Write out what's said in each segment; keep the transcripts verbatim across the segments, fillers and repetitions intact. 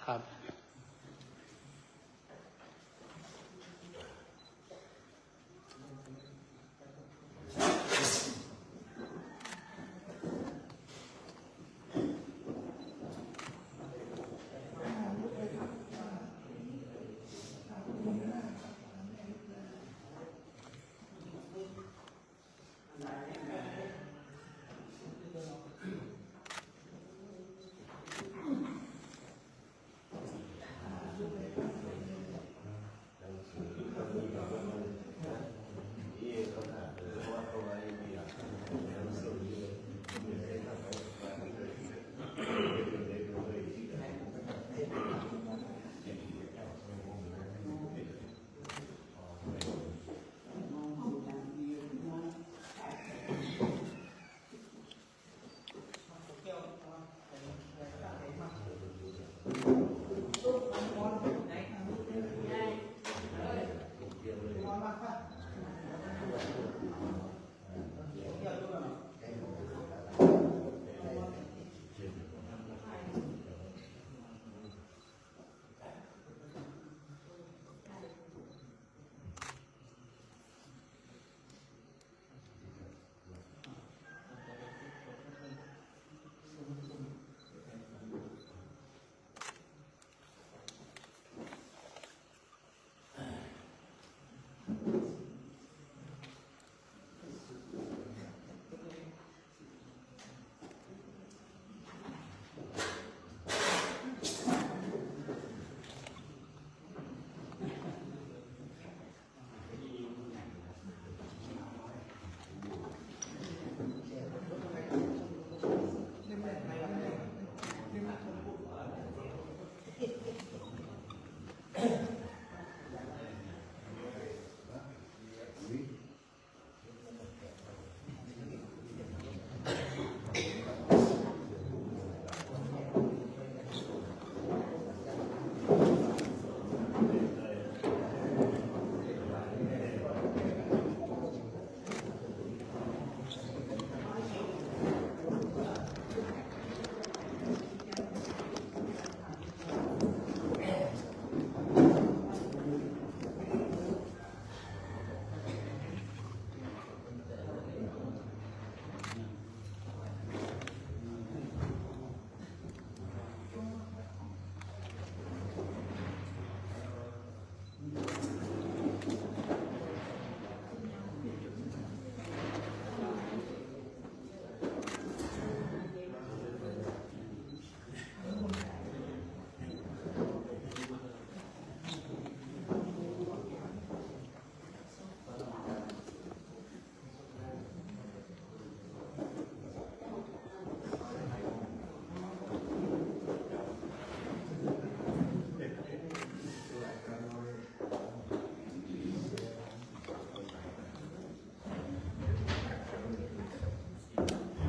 ครับ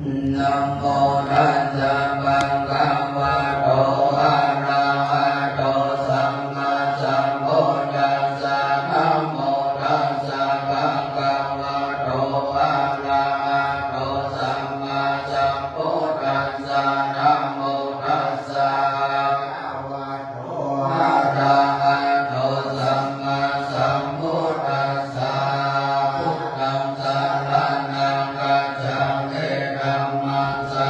Namo tassa bhagavato arahato sammāsambuddhassa. Namo tassa bhagavato arahato sammāsambuddhassa. Namo tassa bhagavato arahato sammāsambuddhassa. Buddhaṃ saraṇaṃ gacchāmi. Dhammaṃ sa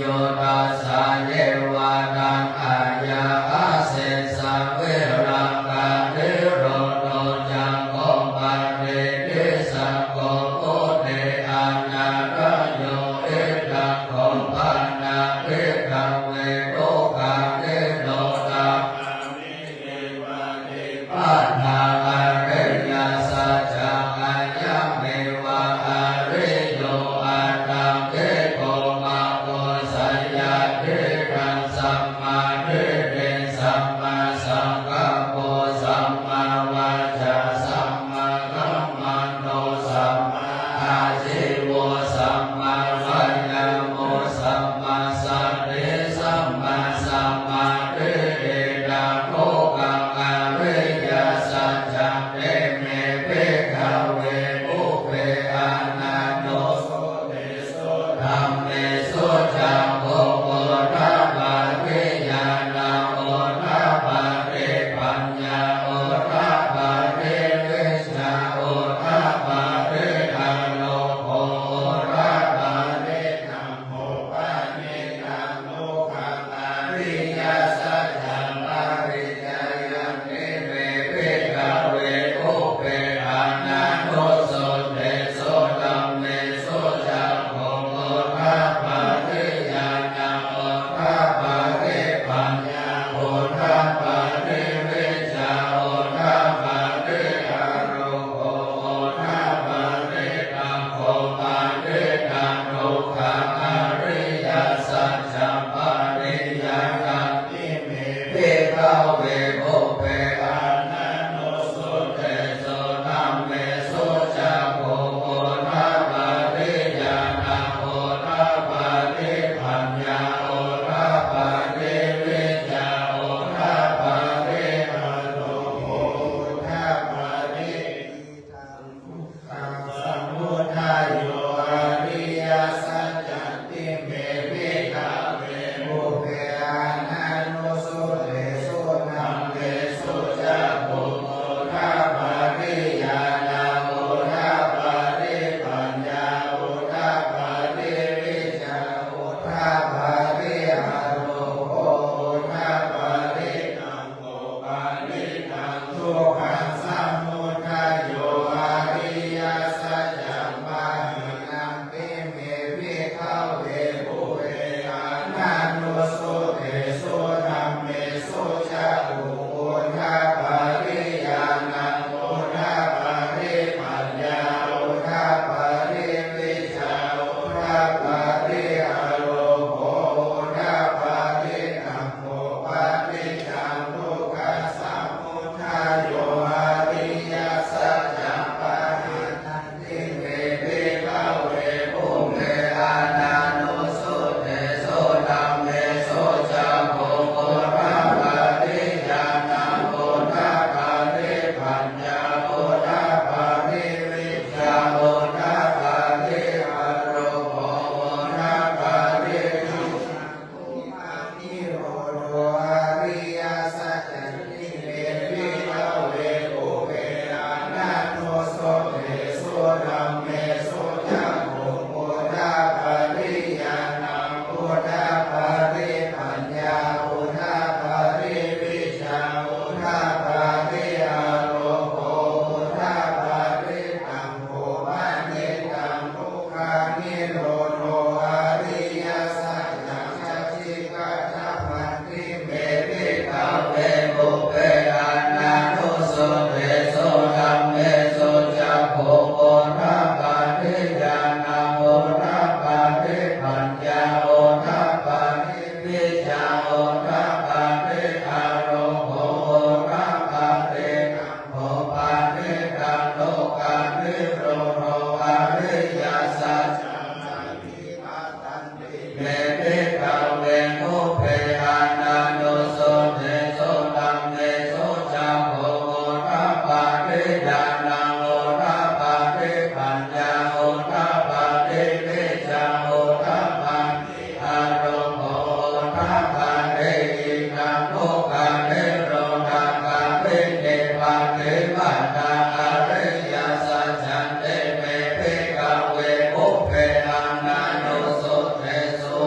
yo tassāyeva taṇhāya asesavirāganirodho cāgo paṭinissaggo mutti anālayo. Idaṃ kho pana bhikkhave dukkhanirodhagāminī paṭipadā ariyasaccaṃ. Ayameva ariyo aṭṭhaṅgiko maggo. Seyyathīdaṃ: sammādiṭṭhi sammāsaṅkappo sammāvācā sammākammanto sammāājīvo sammāvāyāmo sammāsati sammāsamādhi. Idaṃ dukkhaṃ ariyasaccanti me bhikkhave pubbe ananussutesu dhammesu cakkhuṃ udapādi ñāṇaṃ udapādi paññā udapādi vijjā udapādi āloko udapādi. Taṃ kho panidaṃ dukkhaṃ ariyasaccaṃ pariññeyyanti me bhikkhave pubbe ananussutesu dhammesu cakkhuṃ udapādi ñāṇaṃ udapādi paññā udapādi vijjā udapādi āloko udapādi. Taṃ kho panidaṃ dukkhaṃ ariyasaccaṃ pariññeyyanti me bhikkhave pubbe ananussutesu dhammesu cakkhuṃ udapādi ñāṇaṃ udapādi paññā udapādi vijjā udapādi āloko udapādi. Dukkhasamudayo ariyasaccanti me bhikkhave pubbe ananussutesu dhammesu cakkhuṃ udapādi ñāṇaṃ udapādi paññā udapādi vijjā udapādi āloko udapādi. Taṃ kho panidaṃ dukkhasamudayo ariyasaccaṃ pahīnanti me bhikkhave pubbe ananussutesu dhammesu cakkhuṃ udapādi ñāṇaṃ udapādi paññā udapādi vijjā udapādi āloko udapādi. Taṃ kho panidaṃ dukkhasamudayo ariyasaccaṃ pahīnanti me bhikkhave pubbe ananussutesu dhammesu cakkhuṃ udapādi ñāṇaṃ udapādi paññā udapādi vijjā udapādi āloko udapādi. Nirodho ariyasaccanti me bhikkhave pubbe ananussutesu dhammesu cakkhuṃ udapādi ñāṇaṃ udapādi paññā udapādi vijjā udapādi āloko udapādi. Taṃ kho panidaṃ dukkhanirodho ariyasaccaṃ sacchikatammanti me bhikkhave pubbe ananussutesu dhammesu cakkhuṃ udapādi ñāṇaṃ udapādi paññā udapādi vijjā udapādi āloko udapādi. Taṃ kho panidaṃ dukkhanirodho ariyasaccaṃ sacchikatammanti me bhikkhave pubbe ananussutesu dhammesu cakkhuṃ udapādi ñāṇaṃ udapādi paññā udapādi vijjā udapādi āloko udapādi. Idaṃ dukkhanirodhagāminī paṭipadā ariyasaccanti me bhikkhave pubbe ananussutesu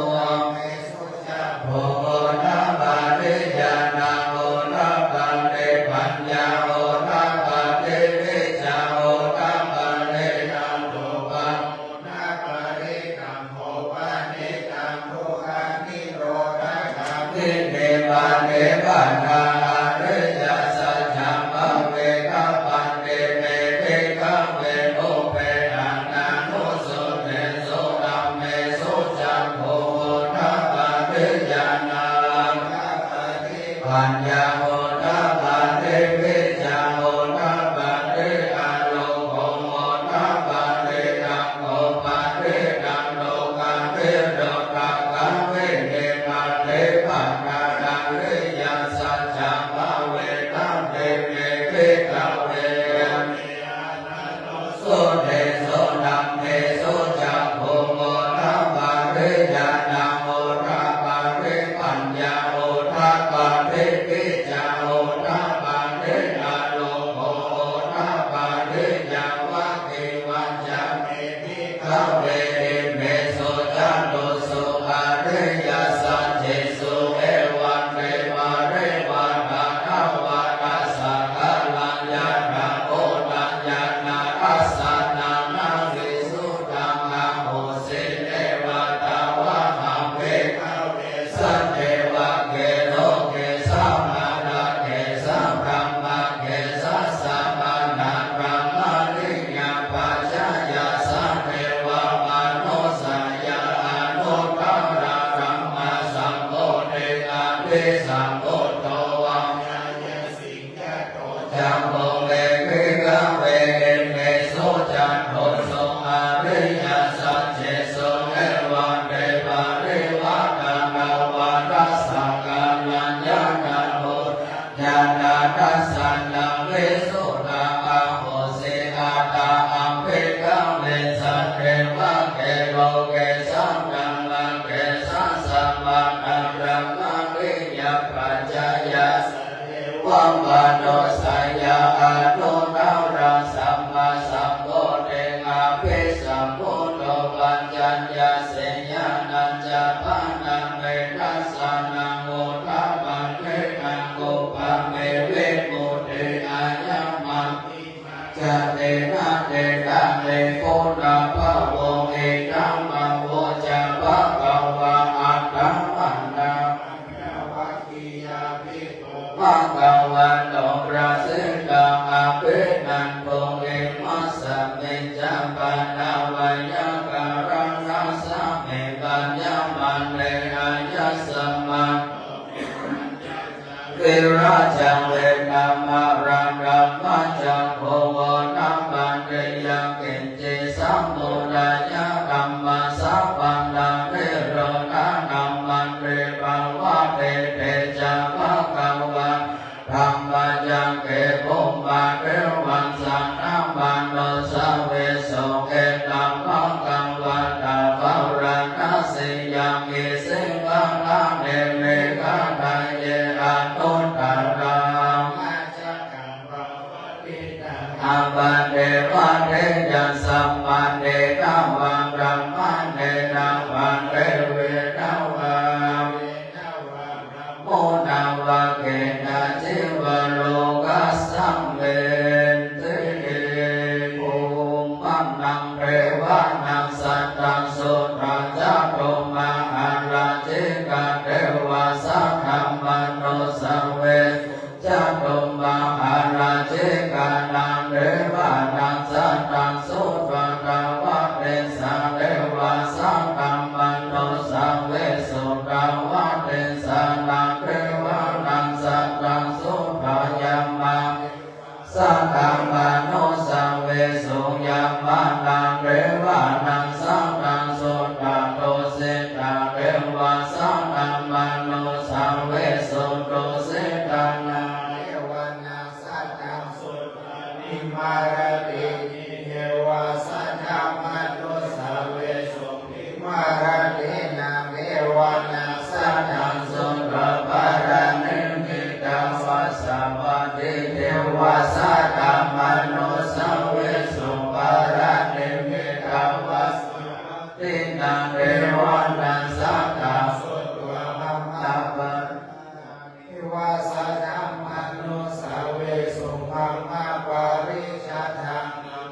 Sambuddho vācāyasiṃ, yato ca bhūmi bhikkhave imesu catūsu ariyasaccesu evantiparivaṭṭanavādasaṅgaraṃ ñāṇabuddhaṃ ñāṇadassanaṃ visuddhaṃ ahosi. Athāhaṃ bhikkhave saṃnevake loke sataṃ aggessāmatakaraṃ ariyapajjhāyā devamanussāya anuttaraṃ sammāsambodhiṃ abhisambuddho paccaññāsiṃ. Ñāṇañca pana me dassanaṃ udappaṭi akuppā me vimutti ayamantimā jāti natthidāni punabbhavo. Idamavoca bhagavā. Attamanā bhagavanto bhagavato bhāsitaṃ abhinanduṃ. Imasmiñca pana veyyākaraṇasmiṃ bhaññamāne āyasmato virajaṃ vītamalaṃ dhammacakkhuṃ udappaṭi yaṅkiñci samudayadhammassavanaṃ nirodhadhammanti pavattite ca bhagavā dhammacakke bhummā devā saddamanussāvesuṃ. Etambhagavatā bārāṇasiyaṃ isipatane migadāye anuttaraṃ appaṭivattiyaṃ brahmāṇena vā devateyya vā brahmunā vā kenaci vā lokasminti. Bhummānaṃ devānaṃ saddaṃ sutvā cātummahārājikā devā saddamanussāvesuṃ. Cātummahārājikānaṃ devānaṃ saddaṃ sutvā tāvatiṃsā devā saddamanussāvesuṃ. Tāvatiṃsānaṃ devānaṃ saddaṃ sutvā yamā saddamanussāvesuṃ. Yamānaṃ devānaṃ saddaṃ sutvā tusitā devā saddamanussāvesuṃ. Tusitānaṃ devānaṃ saddaṃ sutvā vimālaratini devā saddamanussāvesuṃ. Vimālaratīnaṃ devānaṃ saddaṃ sutvā paranimmitavasavattī devā saddamanussāvesuṃ. Paranimmitavasavattīnaṃ devānaṃ saddaṃ sutvā brahmapāri devā saddamanussāvesuṃ. Brahmapārisajjānaṃ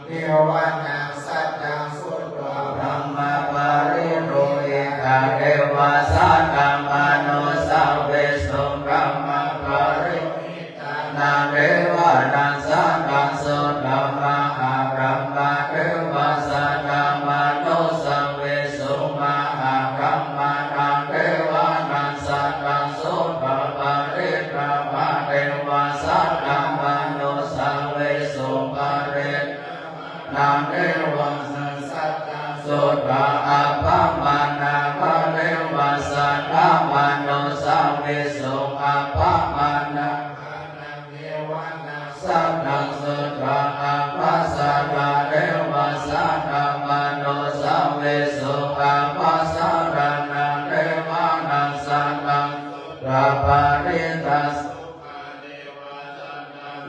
devānaṃ saddaṃ sutvā brahmapāripuññatā devā saddamanussāvesuṃ. Brahmapāripuñhitānaṃ devānaṃ saddaṃ sutvā mahābrahmā devā saddamanussāvesuṃ. Mahābrahmānaṃ devānaṃ saddaṃ sutvā paribbājakā devā saddamanussāvesuṃ. Paribbājakānaṃ devānaṃ saddaṃ sutvā appamāṇāgā devā saddamanussāvesuṃ. Appamāṇāgānaṃ devānaṃ saddaṃ sutvā ābhassatā devā saddamanussāvesuṃ. Ābhassatānaṃ devānaṃ saddaṃ sutvā parittasubhā devā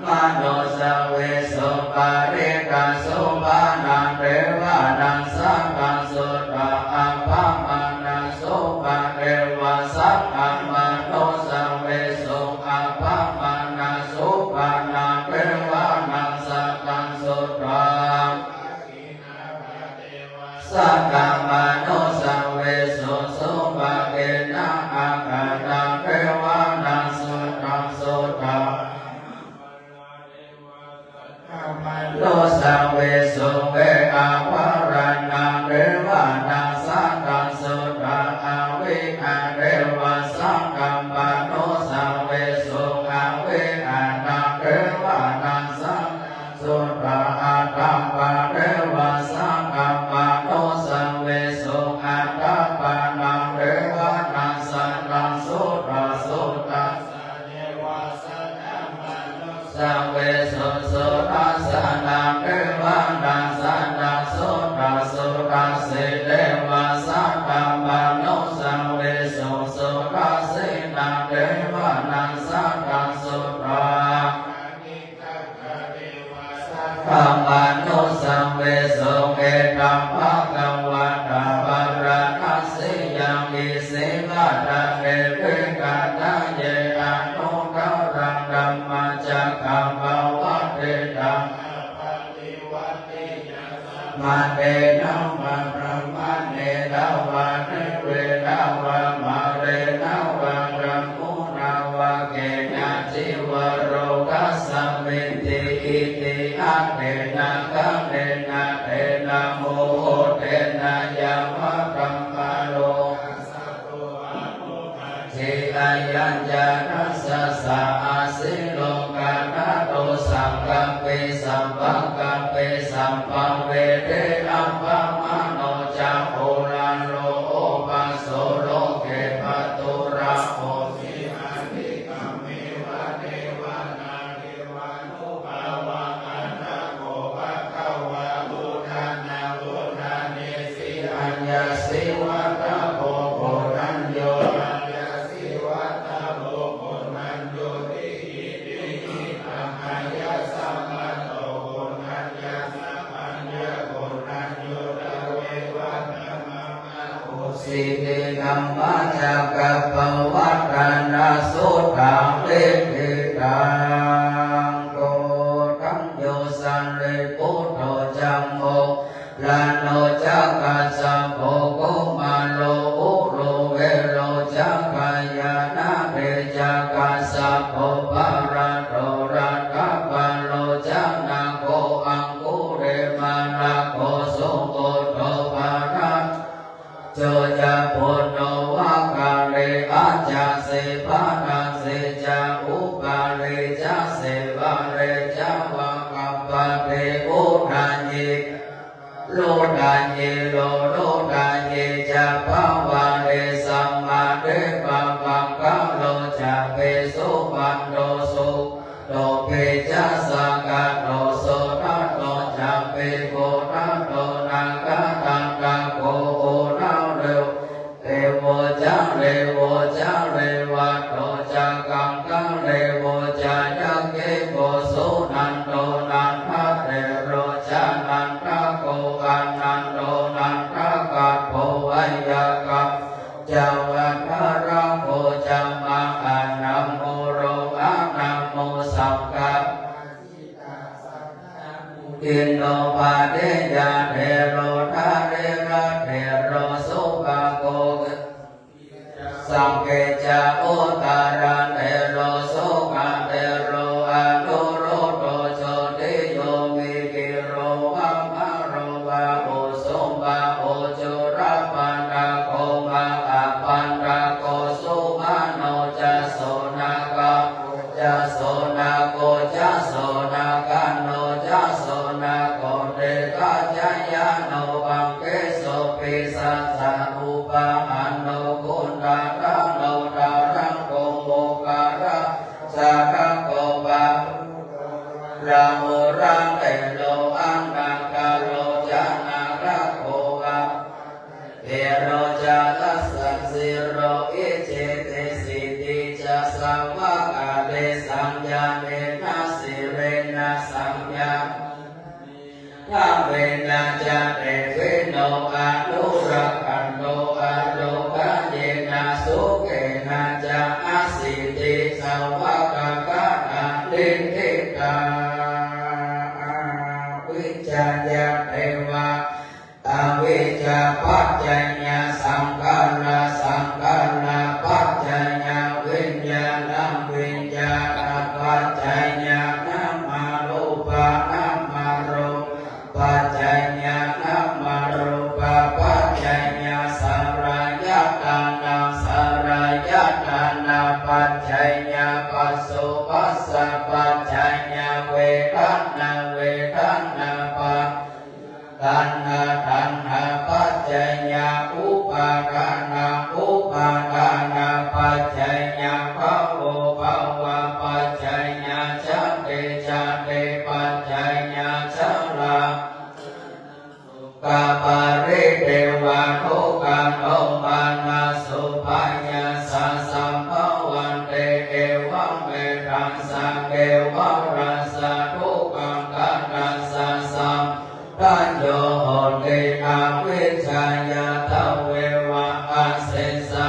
saddamanussāvesuṃ. Parittasubhānaṃ devānaṃ saddaṃ sutvā appamāṇasubhā devā saddamanussāvesuṃ. Appamāṇasubhānaṃ devānaṃ saddaṃ sutvā saddamanussāvesuṃ. Subhakiṇhānaṃ devānaṃ saddaṃ sutvā manussāvesuṃ. Veyyābharatā devānaṃ saddaṃ sutvā avihā devā saddamanu Sīladā devi Gaṇḍhāye anuttaraṃ dhammacakkaṃ pavattitaṃ appaṭivattiyaṃ saṅghāṭhena vā brāhmaṇena vā devena vā mārena vā brahmunā vā kenaci va lokasminti. Iti aṭṭhena khaṇena tena muhuttena yāva brahmalokā Ayañca dasasahassī lokadhātu saṅkampi sampakampi sampavedhi. Appamāṇo ca oḷāro obhāso loke pāturahosi atikkammeva devanā devānubhāvaṃ. Atha kho bhagavā udānaṃ udāne si aññāsi vata bho koṇḍañño aññāsi vata bho koṇḍaññoti. Iti hidaṃ āyasmato koṇḍaññassa aññākoṇḍañño tveva dhammaṃ ahosīti. Dhammacakkappavattana suttāṃ. Itihidaṃ. Koṇḍañño sārīputto ca mo ggallāno ca kassapo kumāro ugghosatthuvero ca jayanti ca kassapo bhārato raṭṭhapālo ca nāgo aṅgulimālako sugutto bhāra jo ca puṇṇo vāgari acchāsi pādasi ca upāli ca sīvali ca vakapati udayī ca lodayi lodayi ca pavali samadhi pabhaṅkaro ca pisūpato su topi ca sakkato sudaṭṭho ca pigghutaṭṭho nāgadantakkho uṇṇālo devo ca revo ca revato ca kaṅkharīvo ca yakkhigo sūnaṇḍo nandatero ca nandako anando nandakappho vayaka ca vaḍḍharako ca mahānāmo rohanāmo saṅgha inno bhadiyya thero dharira thero supako saṅghe ca uttarathero sukathero anuruddho jotiyomikiro vamaro va usu va ujulapaddako mahāpaddako sumano ca sunaka ca sunako ca sunakaṇṇo ca sunako diṭṭhiñca yaṇupaṃkesu pisāca upahanno guṇaṭṭhano ṭhānaso moggallāsarako pāmokho ca uḷārahito aṇāgaro ca nārako va Tero ca dasassīlo iccetīti ca sāvakā tesaṃ ñāṇena sīlena saññā ddhānena ca devi no anurakkhanto ārogāyena sukhena ca asīti. Svākkhātatā ṭhititā avijjāya devā avijjāpaccayā saṅkhārā saṅkhārāpaccayā viññāṇaṃ viññāṇapaccayā nāmarūpānāmarūpapaccayā saḷāyatanasaḷāyatanapaccayā phassapassapaccayā vedanāvedanāpa taṇhā taṇhāpaccayā upādānāupādānapaccayā bhavo bhavapaccayā jāti jātipaccayā jarā dukkhaparidevadukkhadomanassupāyāsā sambhavanti evamevaṃ saṅkhepaṃ rassa dukkhaṃ khatassa sam dayo hoti avijjāya tveva asesā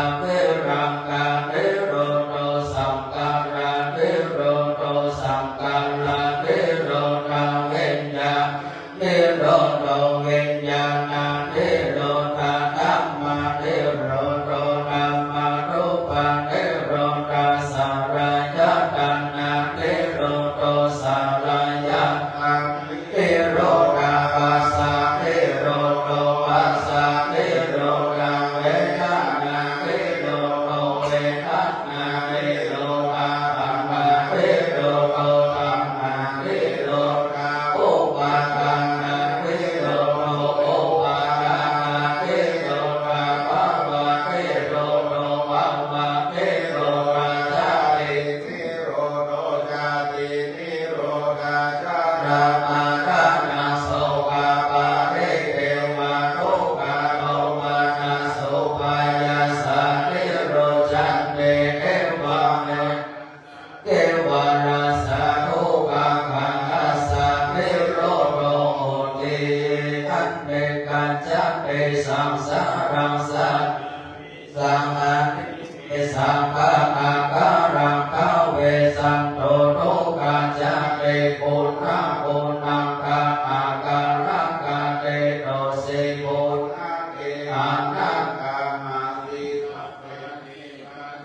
Sabbā akāraṃ gavesantu, dukkhacca te punapunaṃ. Kha akāraṃ khatetusi, punake anakkhamasi. Sabbe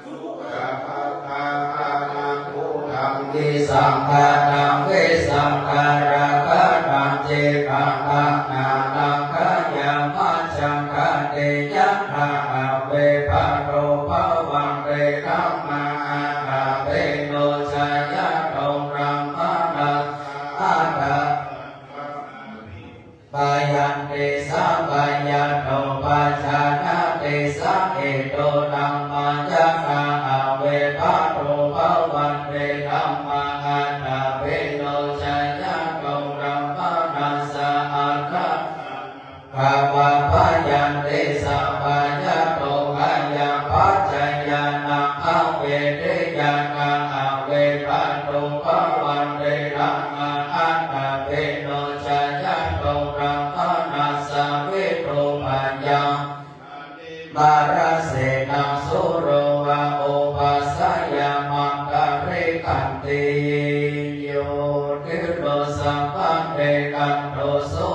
dukkhā sukhā paṭighasaṃ, saṅkhāraṃ visuddhā, rāgataṃ cikkhataṃ, anāgayamajjhattā. Te yathā avikkhamā bhavanti dhammā, ātapino ca yato brāhmaṇassa atta pāyanti, sabbā yato pajānāti, sahetu dhammā. Yathā avikkhamā bhavanti dhammā, ātapino ca yato brāhmaṇassa atta khavā bhavanti, sabbā yato khayapaccayā, nābhāveti. Yathā avikkhamā bhavanti dhammā, ātapino ca yato brāhmaṇassa vitthūpayaṃ, mārasena sūro vā upajjhāyamantalikkhanti. Yo dhīro sabbadhikkanto sū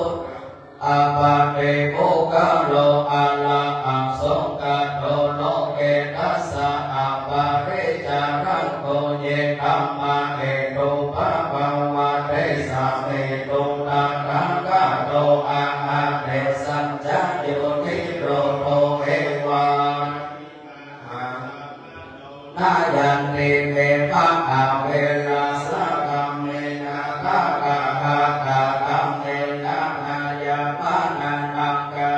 appaṭipuggalo, arahaṃ sugato loke tassa aparicchadaṃ kho. Ye dhammā hetubhāvā, tesametuṃ tathāgato ādesañca yo dhīro bho evaṃ nayanti me bhāvavirajā dhammena, tathāgatadhammena nāyamānānaṃ ka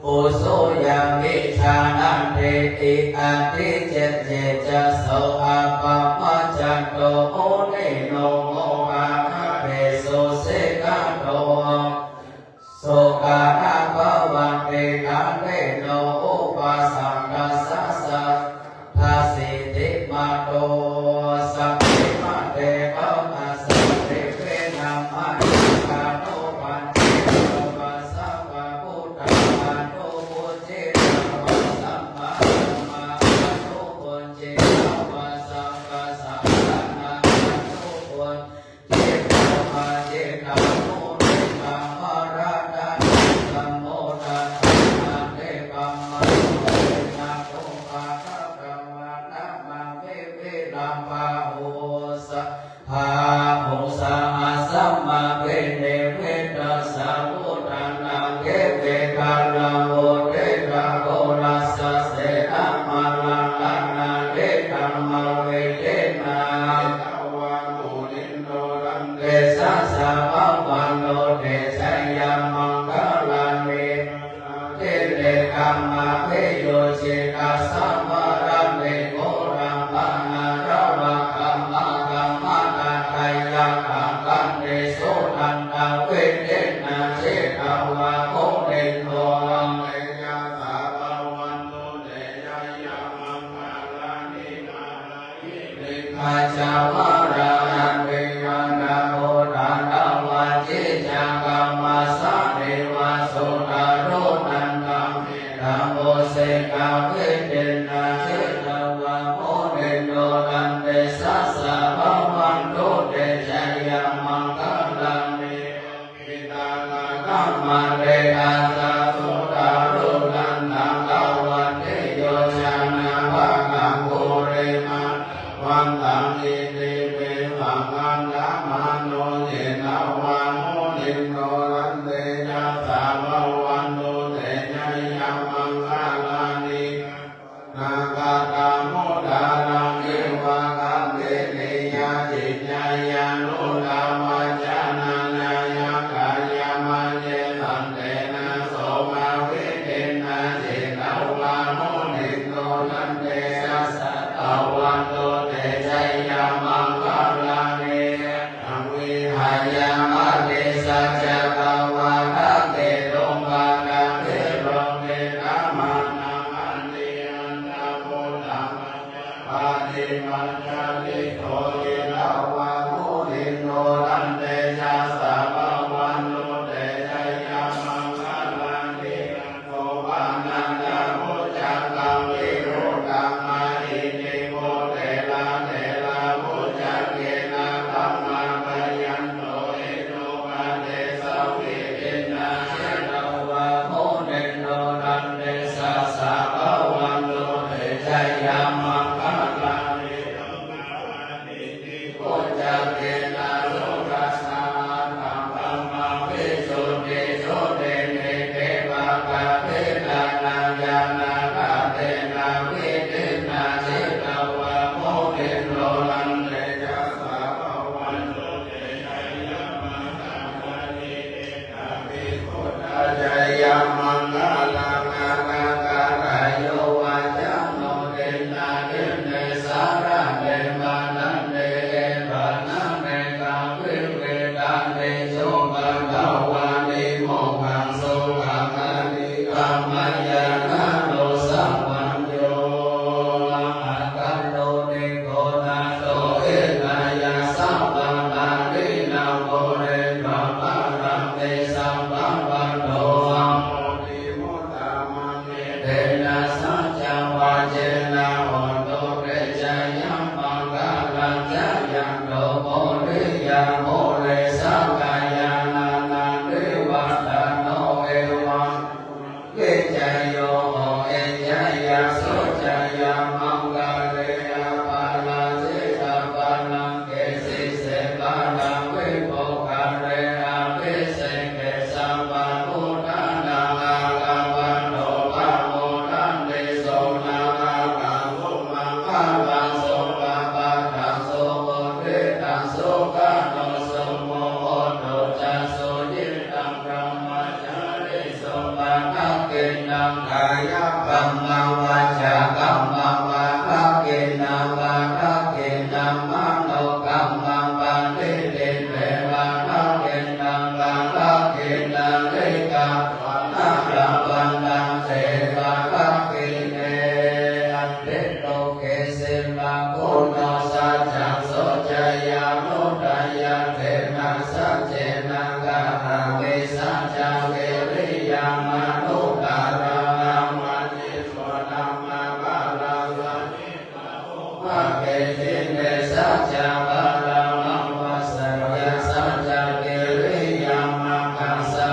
uso yaṃ vijānātīti. Atthi ce ce ca so appamajjhato munindo, mohaṃ ādesuṃ sikkhatu. Sokā na bhavanti dhānino, upasantassa sabbā siddhimato. Sabbe mate bhavasmiṃ vina manussānupassī, sabbā sabbabuddhā anupūjitā, sabbadhammā anupūjitā, sabbasaṅghā na anupūjitā, pajitā munindo varadakā, samuddaṃ āmantayi, pamāṇo vinato pakatvā, namāmi viraṃ bāhuṃ. Sabbāhuṃ sahassamabhinimmitasāvudhantaṃ, girigaṅgam uditaghorasasenā, samuddaṃ āmantayi, pamāṇo vinato pakatvā, namāmi viraṃ bāhuṃ. Jitavā munindo, tantejasā bhavatu te jayamaṅgalāni. Mārātirekamabhiyujjhitasabbarattiṃ, ghorampanāḷavakam akkhamathaddhayakkhaṃ, khantīsudantavidhinā jitavā munindo, tantejasā bhavatu te jayamaṅgalāni. Mārā gajavarahatthiṃ, gandhabbodhānaṃ vajicakkamassanīva, sudāruṇantaṃ mettambusekavidhinā jitavā munindo, tantejasā bhavatu te jayamaṅgalāni. Lokitānaṃ khemamaṅgalaṃ, sudāruṇantaṃ dāvaggicakkamasanīva, aṅgulimālavantaṃ iddhībhisaṅkhatamano, jitavā munindo, tantejasā bhavatu te jayamaṅgalāni. Katvāna kaṭṭhamudaraṃ iva gabbhinīyā, ciñcāya duṭṭhavacanaṃ janakāyamajjhe, santena somavidhinā jitavā munindo, tantejasā bhavatu te jayamaṅgalāni. Khemaṃ vihāya matisaccakavādaketuṃ, vādābhiropitamanaṃ atiandhabhūtaṃ, paññāpadīpajalito jitavā munindo, tantejasā bhavatu te jayamaṅgalāni. Nandopanandabhujagaṃ vibudhaṃ jayamaṅgalāni. Duggāhadiṭṭhibhujagena sudaṭṭhahatthaṃ, brahmaṃ visuddhijutimiddhibakābhidhānaṃ, ñāṇāgadena vidhinā jitavā munindo, tantejasā bhavatu te jayamaṅgalāni. Jayamaṅgalāni. Yo vācano dinadine sarate matandī, hitvānanekavividhāni cupaddavāni, mokkhaṃ sukhaṃ adhigameyya naro sapañño. Mahākāruṇiko nātho hitāya sabbapāṇinaṃ, pūretvā pāramī sabbā patto sambodhimuttamaṃ, etena saccavajjena hotu te jayamaṅgalaṃ. Jayanto bodhiyā mūle sakyānaṃ nandivaḍḍhano, evaṃ vijayo hohi jayassu jayamaṅgale, aparājitapallaṅke sīse paṭhavipokkhare, abhiseke sabbabuddhānaṃ aggappatto pamodati. Sunakkhattaṃ sumaṅgalaṃ supabhātaṃ suhuṭṭhitaṃ, sukhaṇo sumuhutto ca suyiṭṭhaṃ brahmacārisu, padakkhiṇaṃ kāyakammaṃ vācākammaṃ padakkhiṇaṃ, padakkhiṇaṃ manokammaṃ paṇidhī te padakkhiṇā, padakkhiṇāni katvāna labhantatthe padakkhiṇe. Ande loke sīlaguṇo saccaṃ soceyyanuddayā, tena saccena kāhāmi saccakiriyamanuttaraṃ. Āvajjitvā dhammabalaṃ sañcitā ubhāge jine saccabalaṃ, āsayya saccakiriyamaggassa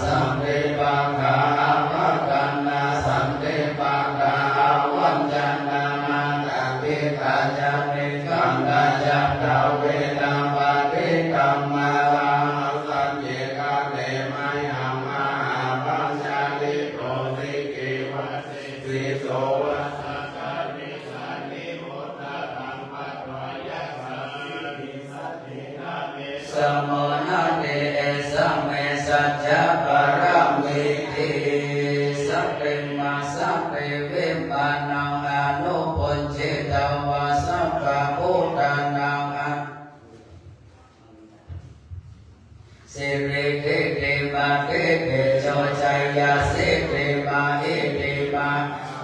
santi pakkhā appakannasanti, pakkhā avañcanā, mattā diṭṭhā ca nikkhaṇṭā ca dvāitapaṭikkama. Sahassajjhitāni mayhaṃ mahāpaññāniko, sikkhivācī sīso vassakālī sannimuttarāma dvāyasāni saddhimāne samo natthi, esa me saccapāramīti. Sabbīmāsapi vimānaṃ anuphuñjitvā sabbabuddhānaṃ a- siridhitimatitejojayasiddhimahiddhimā,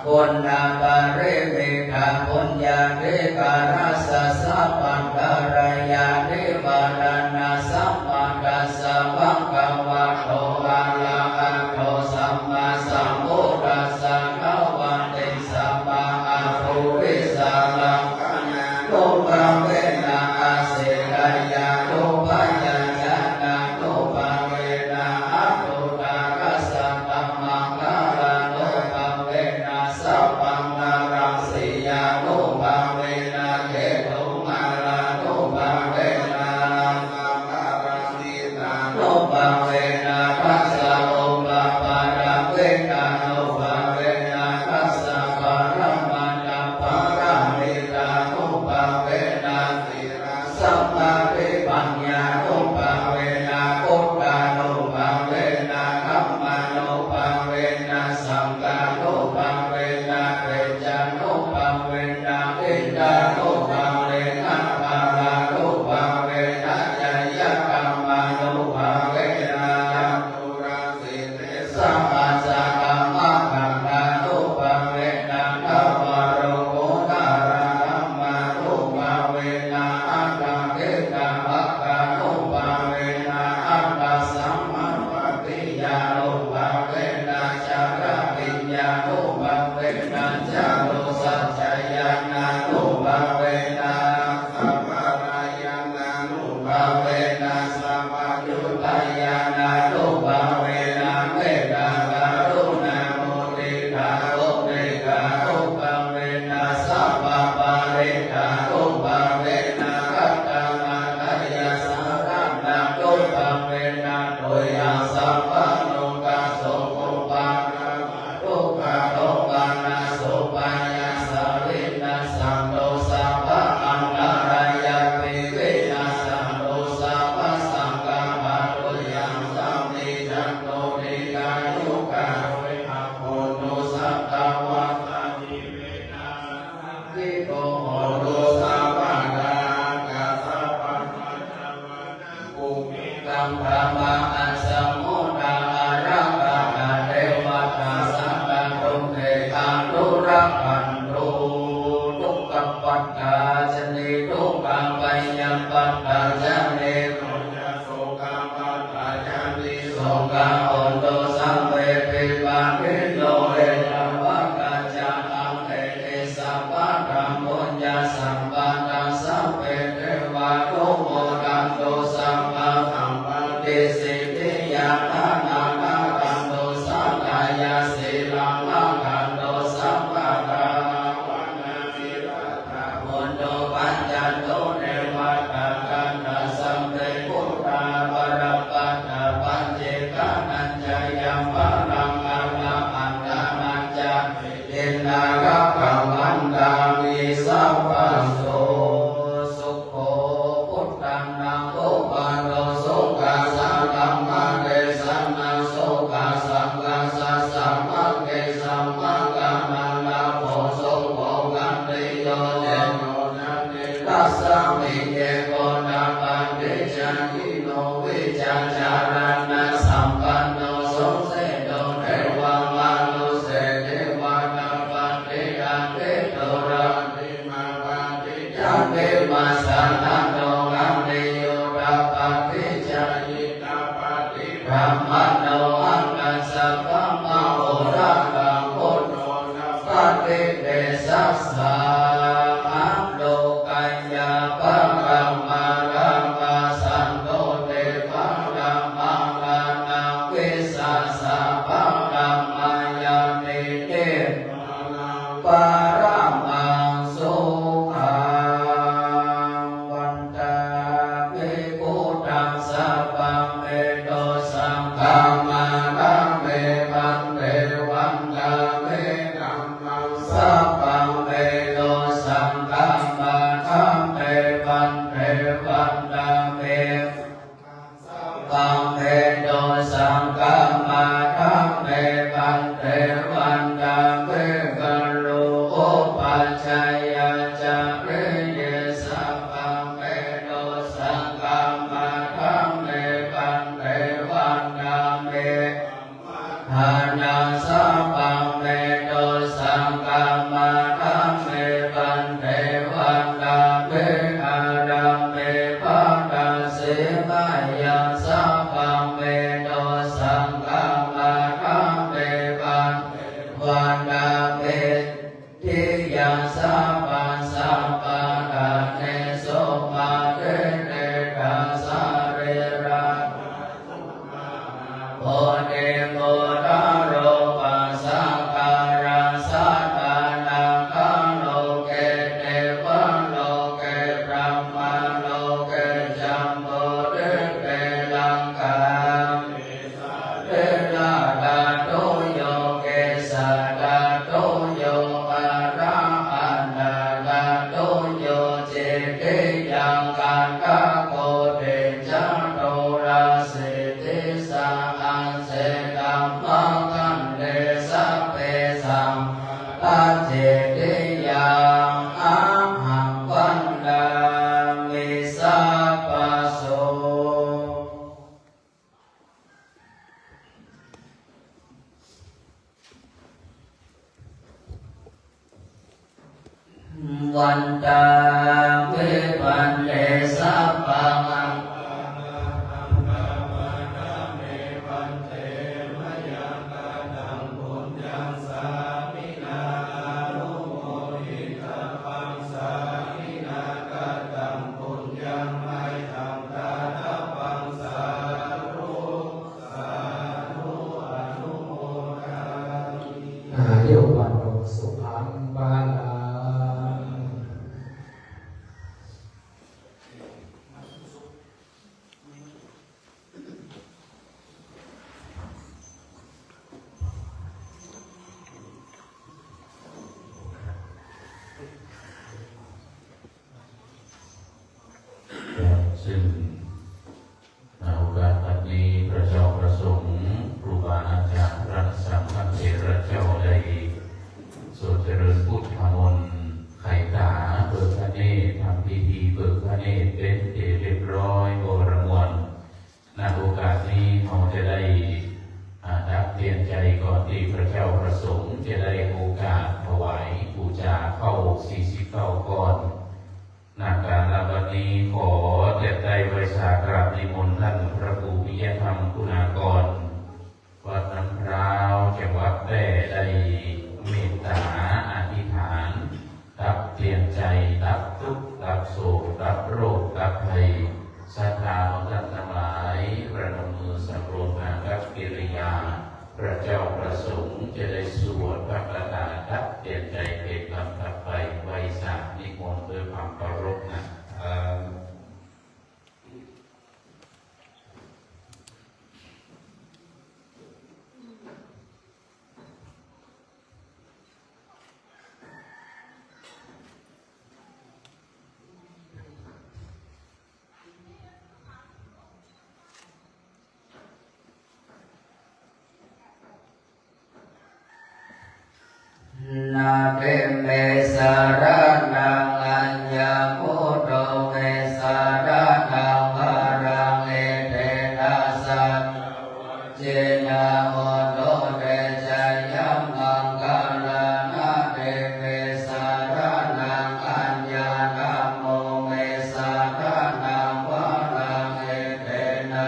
puññāparimitapuññādhikārassa sabbattharāyānivāraṇasamatthassa bhagavato arahato sammāsambuddhassa dvattiṃ samāgamuṃ vijjālakkhaṇānubhāvena āsītyānubyañjanānubhāvena aṭṭhuttarasatamaṅgalānubhāvena sabbaṃ paraṃ siyānubhāvena ketumālānubhāvena aṭṭhapārami- tānubhāvena dasaupapaḷakkhitānubhāvena dasaparamatthapāramitānubhāvena sīlasamādhipaññānubhāvena buddhānubhāvena dhammānubhāvena saṅghānubhāvena tejānubhāvena iddhānubhāvena balānubhāvena ñeyyakammānubhāvena caturāsītisahassakammakkhandhānubhāvena navalokuttaradhammānubhāvena aṭṭhaṅgikamaggānubhāvena aṭṭhasamāpattiyā- nubhāvena chaḷabhiññānubhāvena chatusaccañāṇānubhāvena Ito hotu sabbadā, sabbaṃ samānā bhūmiṃ, taṃ dhammaṃ assamuttā, ārāgaṭā devatā, sadā tumhe anurakkhantu. Dukkhappattā ca niddukkhā, bhayappattā ca nibbhayā, sokappattā ca nissokā, hontu sabbepi pāṇino. Ettāvatā ca amhehi sambhataṃ puññasampadaṃ, sabbe devānumodantu sabbasampattisiddhiyā. Taṇhaṅkarānubhāvena dukkhasmudayaṃ, sīlaṃ rakkhantu sabbadā, bhāvanābhiratā hontu, gacchantu devatāgatā. Sabbe buddhā balappattā, paccekānañca yaṃ balaṃ, arahantānañca siddhiṃ, nāgabharantaṃ isabbaso. Sukho buddhānaṃ uppādo, sukhā saddhammadesanā, sukhā saṅghassa sāmaggī, samaggānaṃ lābho, sukho khanti, yo jino jāti, tasmiṃ ye buddhapaṭichayino, vijjācaraṇasampanno, susikkhito devamanusse, devatāpati anuttaro, ādi mappaṭicca vimāsanato, khantiyo tappati ca, hitāpati brāhmaṇo, aññassa brahmamahorāṭaṃ, buddho tappati tejasā. Lokayya paramā rājā, santo te paramā gana, visesā paramā ñātidhi, paramaṃ sukhaṃ. Vandāmi buddhaṃ, sabbaṃ me dosaṃ khamatha me, bhante. Vandāmi dhammaṃ, sabbaṃ me dosaṃ khamatha me, bhante. Vandāmi sabbaṃ me dosaṃ khamatha me, bhante. Vandāmi guruṃ upajjhāyācariye, sabbaṃ me dosaṃ khamatha me, bhante. Vandāmi dānaṃ, sabbaṃ me dosaṃ khamatha me, bhante. Vandāmi ārāme padasevayaṃ, sabbaṃ me dosaṃ khamatha me, bhante. Vandāmi tiyaṃ, sabbaṃ sabbaṭṭhānesu patiṭṭhitaṃ, sarīraṃ bodhiṃ buddharūpaṃ sakkāraṃ, sattānagga loke devaloke brahmaloke, jambudīpe laṅkā, sāse dhātuyo, kesajātuyo, arahattadhātuyo, cittiyaṃ gandhago ticchatulasi disā ase, dhammakkhandhe sabbe samāraṃ, cittiyaṃ ahaṃ vandāmi sabbaso. Vandāmi bhante sabbaṃ. Āyu vaṇṇo sukhaṃ balaṃ. เ เข้าสี่สิบเก้าก่อน ณ กาลวันนี้ขอเทียบใต้ไหว้สากราบนิมนต์ท่านพระครูปิยธรรมคุณากร วัดน้ำพร้าว จังหวัดแพร่ ได้เมตตาอธิษฐาน ดับเตียนใจ ดับทุกข์ ดับโศก ดับโรค ดับภัย ศรัทธาของท่านทั้งหลาย ประนมมือสำรวมทางกับกิริยา พระเจ้าประสงค์จะได้สวดพระคาถาดับเตียนใจเป็นลำดับไป ไหว้สานิมนต์ด้วยความเคารพนะครับ Natthi me saraṇaṃ aññaṃ, buddho me saraṇaṃ varaṃ, etena saccavajjena hotu te jayamaṅgalāni. Natthi me saraṇaṃ aññaṃ, dhammo me saraṇaṃ varaṃ, etena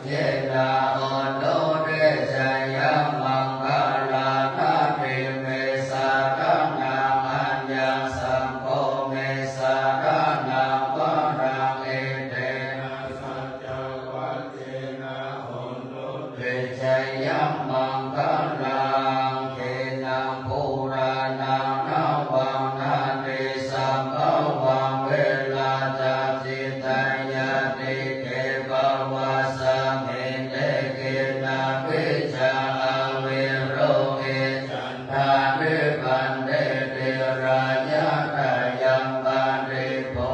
jena hotu te jayamaṅgalāni. Natthi me saraṇaṃ aññaṃ, saṅgho me saraṇaṃ varaṃ, etena saccavajjena hotu te jayamaṅgalaṃ. Khīṇaṃ purāṇaṃ navaṃ natthi sambhavaṃ, verā ca cittāyatike bhavasmiṃ, te khīṇabījā avirūḷhichandā, nibbanti dhīrā yathāyampadīpo.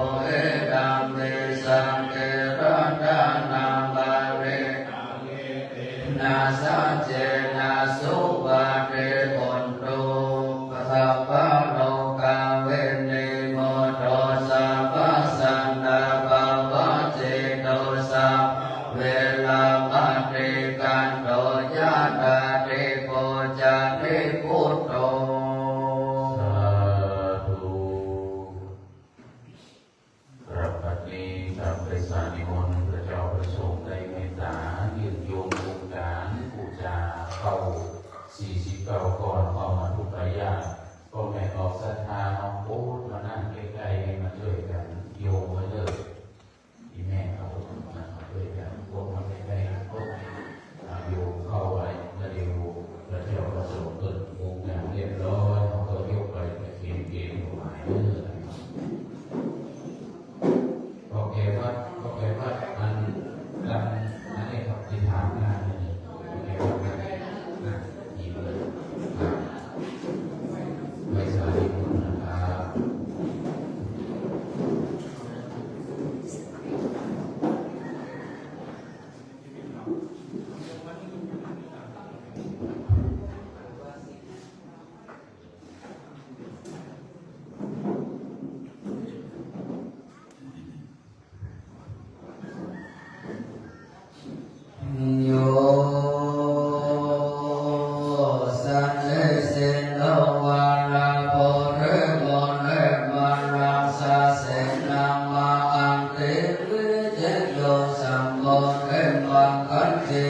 Idampi saṅghe ratanaṃ parittaṃ, etena saccena suvatthi hotu. Sabbarogavinimutto, sabbasantāpavajjito, sabbaveramatikkanto, yānādhipo ca nibbuto. Sādhu. สำหรับบัดนี้ ตามประสานิมนต์ พระเจ้าประสงค์ได้เมตตา ยืนโยงองค์การบูชาเข้าสี่สิบเก้าก่อน เอามาทุกระยะ พ่อแม่ออกศรัทธา เอาโอ๊ตมานั่งใกล้ๆ ให้มาช่วยกันโยงไว้เลย อีแม่เอามาช่วยกัน พวกมาใกล้ๆ พวก อ่า โยงเข้าไว้ แล้วเดี๋ยวพระเจ้าประสงค์เปิดวงการเรียบร้อย เราก็ยกไปประเคนเกณฑ์ถวายเด้อ โอเคครับ โอเคครับ อัน อัน อันนี้ครับ ที่ถามงานนี่ โอเคครับ อ่ะ หยิบเลย ครับ ไหว้สาธุนะครับ Yo sannisinno vārabodhi mune, māraṃ sāsanaṃ mahāti, vijayo hohi maṅgale.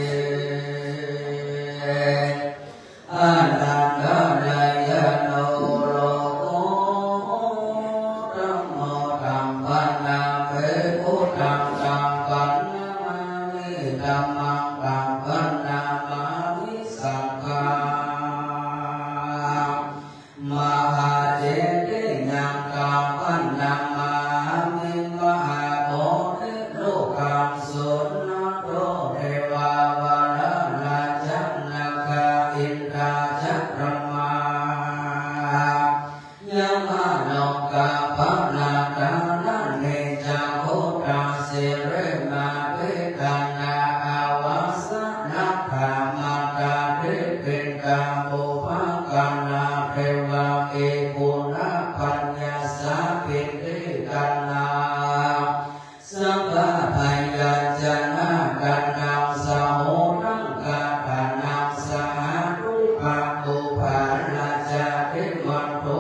Anāgalāya naro loku, dhammo taṃ paṇāmi, buddhaṃ taṃ paṇāmi, dhammaṃ taṃ paṇāmāmi, saṅghaṃ mahācetiyaṃ taṃ paṇāmāmi, mahābodhirukkhaṃ suṇantu devā, maharājā nāgā indā ca brahmā yama lokapālā, dānaṃ niccabuddā sirīmabbhikkhānā, āvasanakhā matā diṭṭhittā, pubba kālā devā ye guṇapāṇina, sabbītikkhānā sabbabhayācānā, taṇhaṅ sahotaṃ katvāna, sādhu bhikkhū pāṇātiyo, bhikkhū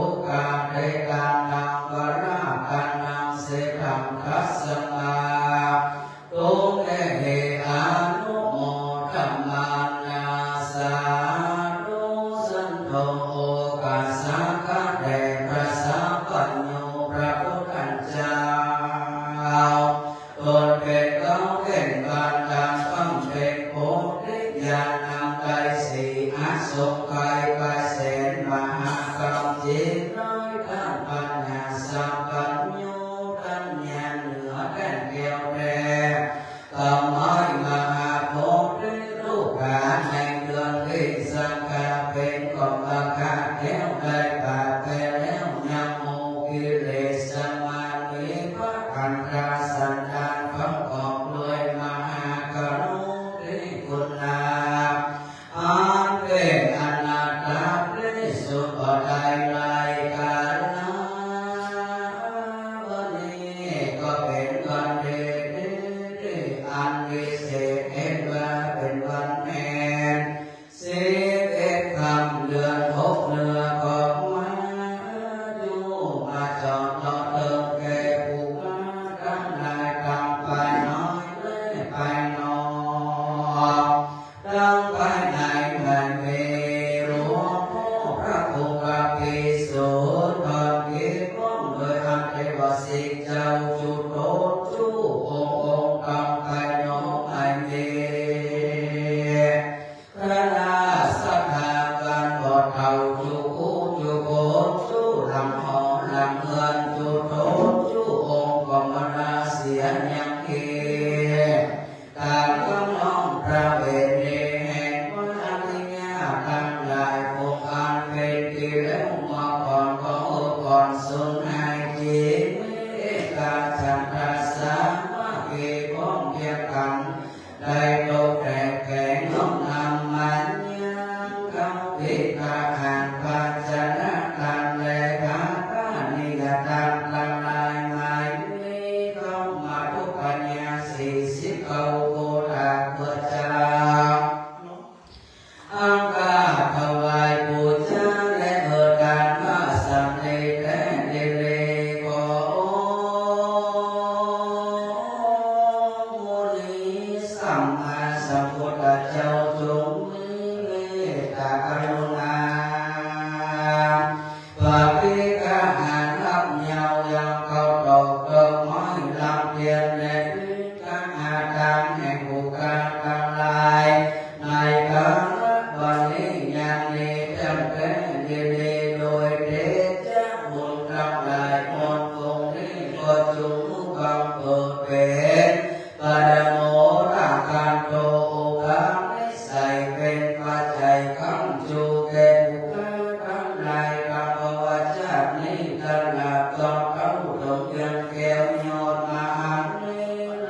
หอหลังเฮือนจุโธจุองค์ก็มาลาเสียยังเฮ ตามคำร้องประเวณีแห่งพระอริยะทั้งหลาย องค์อันเป็นที่แล้วมาก่อนก็ก่อนสูญหายจริง มีเอกฉันทะสามัคคีพร้อมเพรียงกัน ได้ตกแต่งแกงน้อมนำมายังคำพิธาหารภาชนะตันแลภาพานิยตันทั้งหลายหมายมีเข้ามาทุกปัญญาสี่สิบเก้าโกฏาตัวจา อังคาถวายปูจาและเออทานว่าสำเร็จแท้ดีเลยขอองค์มุนีสัมมาสัมพุทธเจ้าจงมีเมตตากรุณา ปฏิฆะหารรับยาวยังเข้าตอกดอกไม้ลำเทียนและพิฆหาทานแห่งผู้ข้าทั้งหลาย ในกาลบัดนี้ยังมีจำแรงยินดีโดยเดชะบุญทั้งหลายมนต์คงนี้ก็จงบังเกิดเป็น ปะระโมทะกันโต อุปนิสัยเป็นปัจจัยค้ำชูแก่ผู้ข้าทั้งหลาย คำว่าชาตินี้ตลอดจนเข้าถึงยังแก้วยอดมหาเน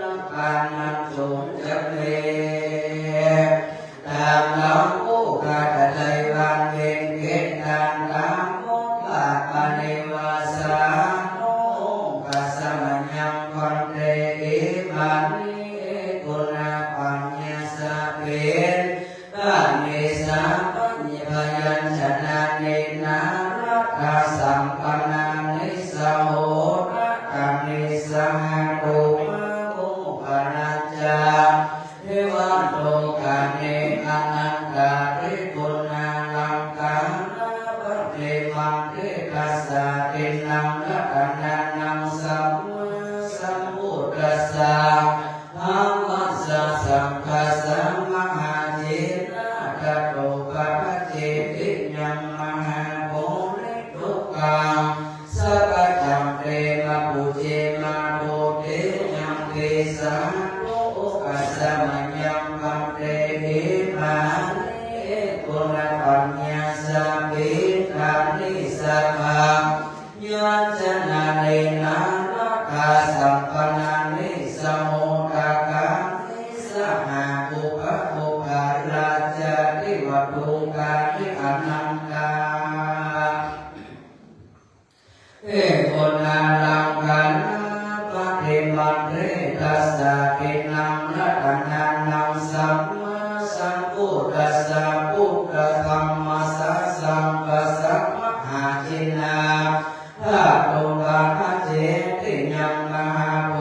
รปานนั้นสูงจักเม ตามหลังผู้ข้าได้วางเวรเกณฑ์ทานตามมนต์บาทปริวาสานุกัสสะมะยังภันเต อิมานิ เอกุณะปัญญาสะเปตานิสะ พยัญชนะนินารัตถสัมปันนานิสะโหรัตถานิสะหาตุมะโมปะนะจา เทวาโลกานิอนันตาริปุณาลังกานาปะเทมังเทตัสสะตินังรัตนานังสัมมาสัมพุทธัสสะธัมมัสสะสังฆัสสะมหาเถระตโตปัจจเจติยังมหาโพธิ ทุกขัง สักกะจัง เต มะ ปูเจ มะ โพเท ยัง เต สา โลกัสสะ มะ ยัง ภันเต อิมานิ เอกุณะปัญญาสะเปตานิสะ พยัญชนะนินารัตถสัมปันนานิสะโหรากานิสะหาปุพพะปุพพะราชาธิวัตถุกานิอนันตา เอกุณาลังกานาปะเทมังเทตัสสะตินังรัตนานังสัมมาสัมพุทธัสสะ พุทธะธัมมัสสะสังฆัสสะมหาเถระตโตปัจจเจติยังมหาโพ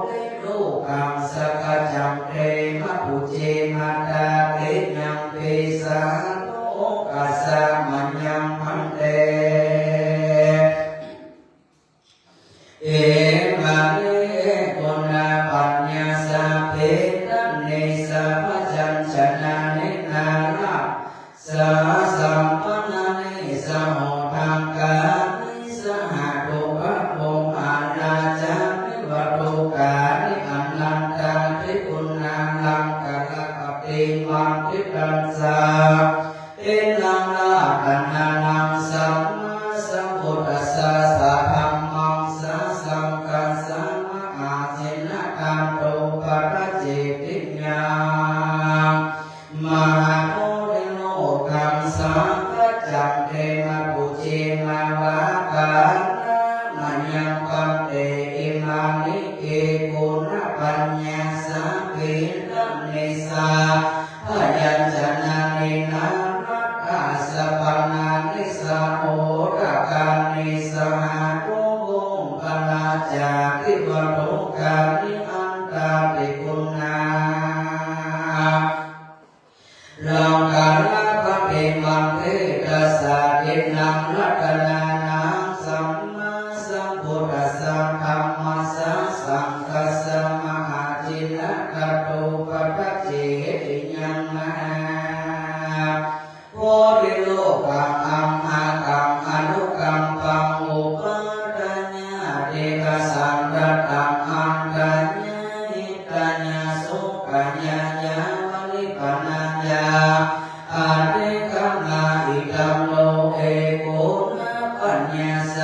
ธิ ทุกขัง สักกะจัง เต มะ ปูเจ มะ ตาติยัง เต สา โลกัสสะ มะ ยัง ภันเต อิมานิ เอกุณะปัญญาสะเปตานิสะ พยัญชนะนินารัตถ สะสัมปันนานิสะโหรากานิสะหาปุพพะปุพพะราชาธิวัตถุกานิอนันตาริปุณาลังการะปะเทมังเทตัสสะตินังรัตนานังสัมมาสัมพุทธัสสะธัมมัสสะสังฆัสสะมหาเถระตโตปัจจเจติยัง มหาโพธิ โลกัง สักกะจัง เต มะ ปูเจ มะ วากานา มะ ยัง ภันเต อิมานิ เอกุณะปัญญาสะเปตานิสะ พยัญชนะนินารัตถสัมปันนานิสะโหรากานิสะหาปุพพะปุพพะราชาธิวัตถุกานิอันตาริปุณา ลังกานะปะเทมังเทตัสสะตินังรัตนานังสัมมาสัมพุทธัสสะธัมมัสสะสังฆัสสะมหาเถระตโตปัจจเจติยังมหาโพธิ โลกัง อัมหากัง อนุกัมปัง อุ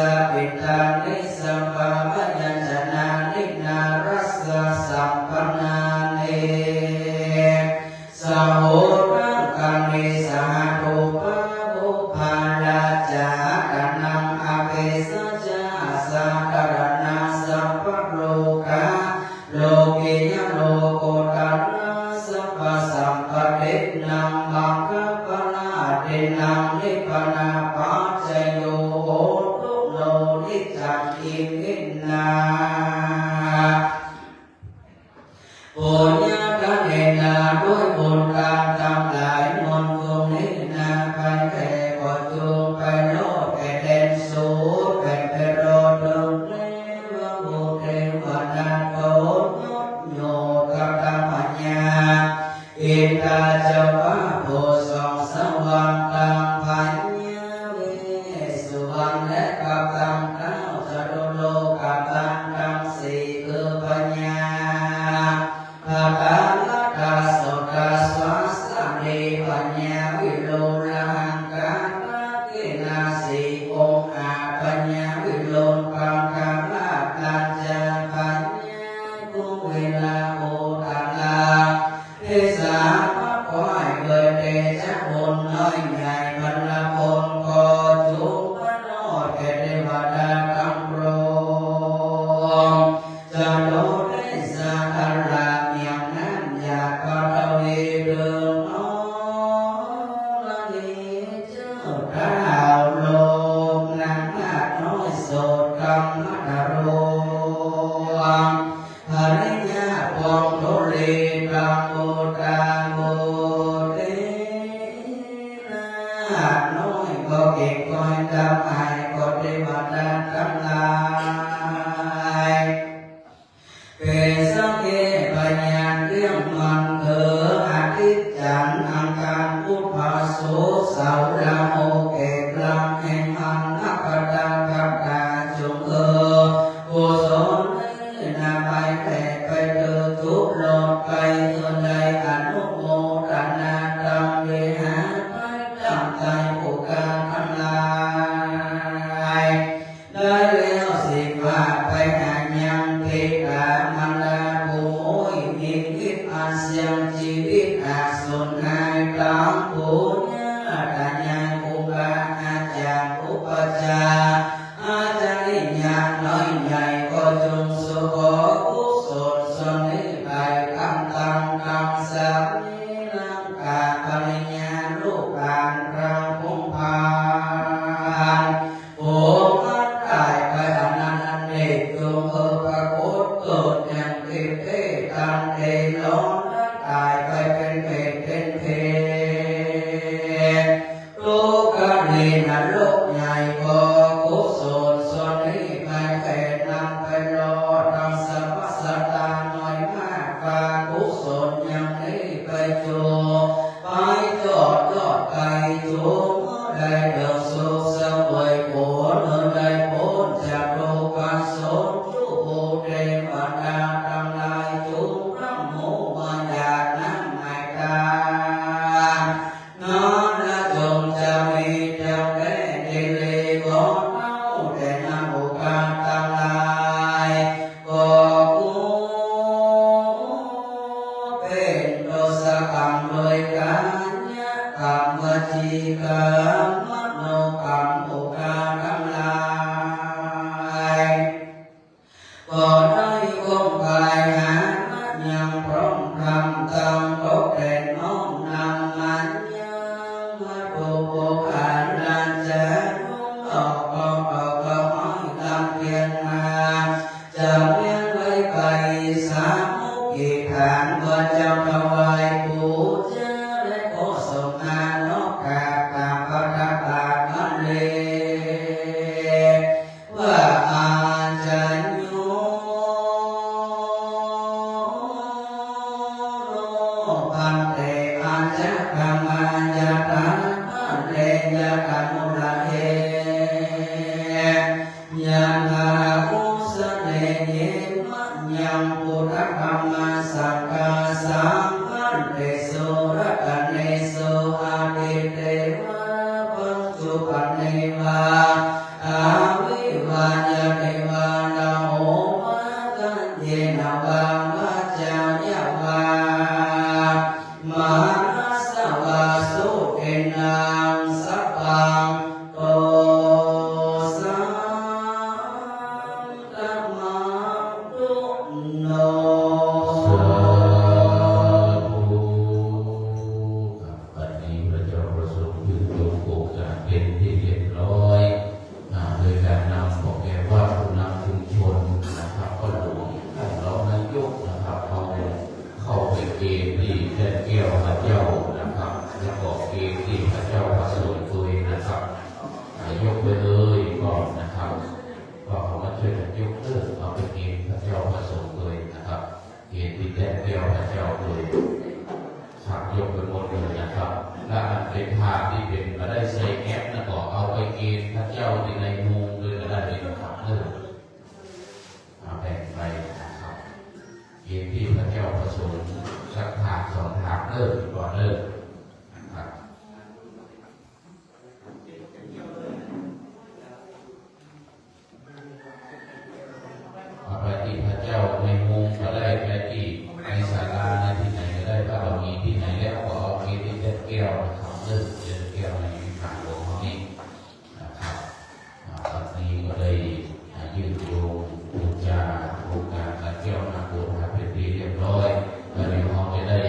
Sabbapiṭṭhāni sabbabyañjanāni narasasambhāṇāni sahorakkāni sahatūpapūpā rājahatthanaṃ apesaja sādaraṇā sabbalokā lokiyaṃ lokuttarā sabbasampattinaṃ maggaphaṇādinaṃ nibbānapaccayo hotu no niccaṃ. Iminā puññakammena ด้วยบุญกรรมทั้งหลาย มนต์พรุ่งนี้นาภัยแผ่ ขอจงไปโลดแผ่แดนสูง แผ่ไปโลดดวงเทวบุตรเทวดา ตนยศอยู่กับทั้งพญา อินทราเจ้าฟ้าผู้ส่องสว่าง ทั้งพญาเวสสุวรรณ และกับทั้งท้าวจตุโลกบาลทั้งสี่ คือพญา พระตาลตาสตาสวาสนี พญาวิโรลหังกาทักขิณาสีองอา พญาวิโรลปังคาลาปัญจา พญากุเวลาโอตาลา เทสาพระควาย ด้วยเตชะบุญน้อยใหญ่พลพล ขอจงประโนดแก่เทวดาทั้งปวง จตุเทสาอาราธอย่างนั้น อย่าปฐวีเถิงน้อ ละนี้เจ้าท้าวโลกนาถน้อยโสตกมมทโร ภริยาปองธุลีตังอุตตาโมเตนะ น้อยก็เก่งคอยทำให้ก็เทวดาทั้งหลาย เป็นสังเกตพยานเรื่องมันเถออาทิตย์จันทร์อังคารพุธพฤหัสศุกร์เสาร์ลาหูเกตุลาแห่งอันนักกตาคตาจงเออ กุศลนี้นำไปแผ่ไปเถิดทุกหลอดไปเถิดในอนุโมทนาธรรมเวหาภัยตั้งใจผู้กล้าทั้งหลาย ได้แล้วสิบห้าไปหายังเพกามารดาผู้โมยนิมิตอันเสี่ยงชีวิตอาจสูญหายทั้งปวง ญาติญาติครูบาอาจารย์อุปัชฌาย์ อาจาริยะน้อยใหญ่ก็จงสุขอกุศลส่วนนี้ไปกำตังตังสามีลังกาภรรยาลูกหลานพระพงษ์พาน โผมันได้ไป Yā devā namo mahaganti navā vacāya vā manasā vā suciṇṇaṃ sabbaṃ dosaṃ khamantu no. Sādhu. ครับ บัดนี้พระเจ้าประสงค์ยืนยงโบกการเป็นที่เรียบร้อย อ่า โดยการนำพ่อแม่ครูผู้นำชุมชนนะครับ พ่อหลวง ท่านรองนายกนะครับ เอาเข้าไปเกณฑ์ที่แท่นแก้วพระเจ้านะครับ แล้วก็เกณฑ์ที่พระเจ้าประสงค์ตัวเองนะครับ อ่า ยกไปเลยก่อนนะครับ ก็ขอมาช่วยกันยกเลิก เอาไปเกณฑ์พระเจ้าประสงค์ตัวเองนะครับ เกณฑ์ที่แท่นแก้วพระเจ้าตัวเอง ครับ ยกไปหมดเลยนะครับ และอันเป็นภาพที่เป็นมาได้ใส่แอปนะ ก็เอาไปเกณฑ์พระเจ้าที่ในมุงด้วยก็ได้นะครับ เออ เอาแบ่งไปนะครับ เกณฑ์ที่พระเจ้าประสงค์สักภาพสองภาพ เออ ก่อน เออ นะครับ เอาไปที่พระเจ้าในมุงก็ได้ ไปที่ในศาลา ในที่ไหนก็ได้ ถ้าเรามีที่ไหนแล้วก็เอาไปที่แท่นแก้วนะครับ เริ่มเจอแก้วในวิหารหลวงของนี้นะครับ อ่า ตอนนี้ก็ได้ อ่า ยื่นโยงบูชาองค์การพระแก้วนาโคธาเป็นที่เรียบร้อย แล้วเดี๋ยวเราจะได้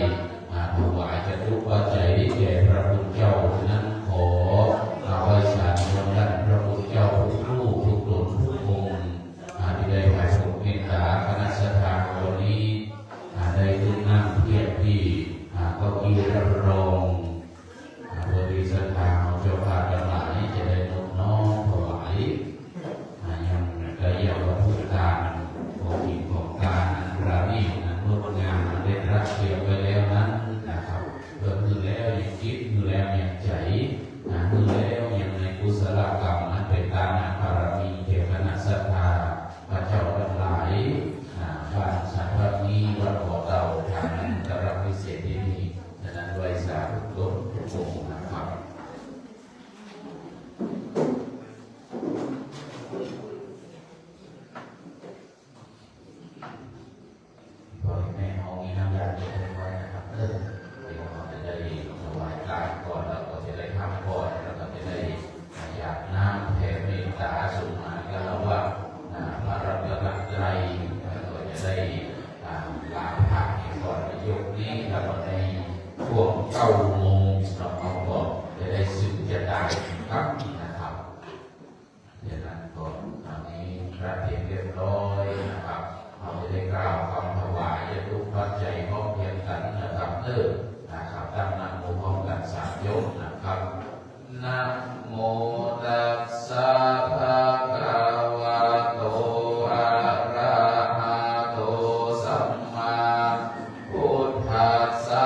อ่า ถวายจตุปัจจัยแด่พระคุณเจ้า ฉะนั้นขอ อ่า ไหว้สาธุชนท่านพระคุณเจ้าทุกรูปทุกตนทุกองค์ อ่า ที่ได้ให้ทรงเมตตาคณะศรัทธาวันนี้ อ่า ได้ขึ้นนั่งเทียบที่ อ่า เก้าอี้รับรอง อ่า เพื่อที่ศรัทธาของเจ้าภาพทั้งหลายจะได้นบน้อมถวาย อ่า ยังกายวัตถุทาน ของกินของทานอันประณีตอันงดงามอันได้ตระเตรียมไว้แล้วนั้นนะครับ เพื่อมื้อแล้วยังจิต มื้อแล้วยังใจ อ่า มื้อแล้วยังในกุศลกรรมอันเป็นทานบารมีแก่คณะศรัทธาพระเจ้าทั้งหลาย อ่า บ้านสันพักนี้ วัดบ่อเต่า ฐานันตรวิเศษที่นี่ ฉะนั้นไหว้สาธุทุกองค์นะครับ ขอให้แม่เอามีน้ำยาเก็บไว้นะครับ เออ เดี๋ยวเราจะได้ถวายทานก่อน แล้วก็จะได้ทำก่อน แล้วก็จะได้หยาดน้ำแผ่เมตตาส่งมา แล้วว่า อ่า พระรัตนตรัย แล้วก็จะได้ อ่า ลาพระก่อนในยกนี้ แล้วก็ในช่วงเก้าโมง เราก็จะได้สืบชะตาอีกครั้งนะครับ ฉะนั้นก็ตอนนี้พระเตรียมเรียบร้อยนะครับ เราจะได้กล่าวคำถวายจตุปัจจัยพร้อมเพรียงกันนะครับ เออ นะครับ ตั้งนะโมพร้อมกันสามจบนะครับ Namo tassa bhagavato arahato sammābuddhassa.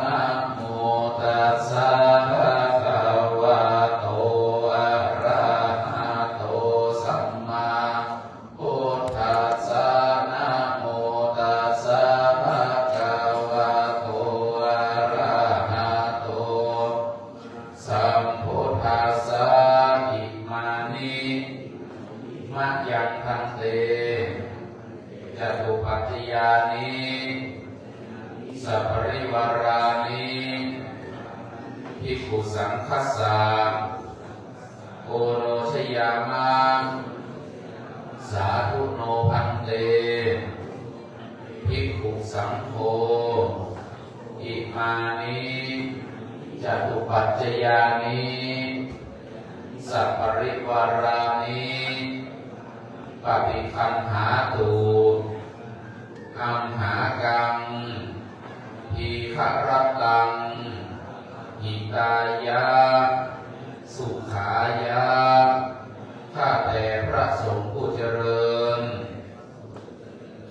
Namo tassa bhagavato arahato sammābuddhassa. Namo tassa bhagavato arahato sambuddhassa. Imāni mayaṃ bhante catupaccayāni saparivārāni bhikkhusaṅghassa oṇojayāma. Sādhu no bhante bhikkhusaṅgho imāni catupaccayāni saparivārāni paṭiggaṇhātu amhākaṃ dīgharattaṃ hitāya sukhāya. ข้าแต่พระสงฆ์ผู้เจริญ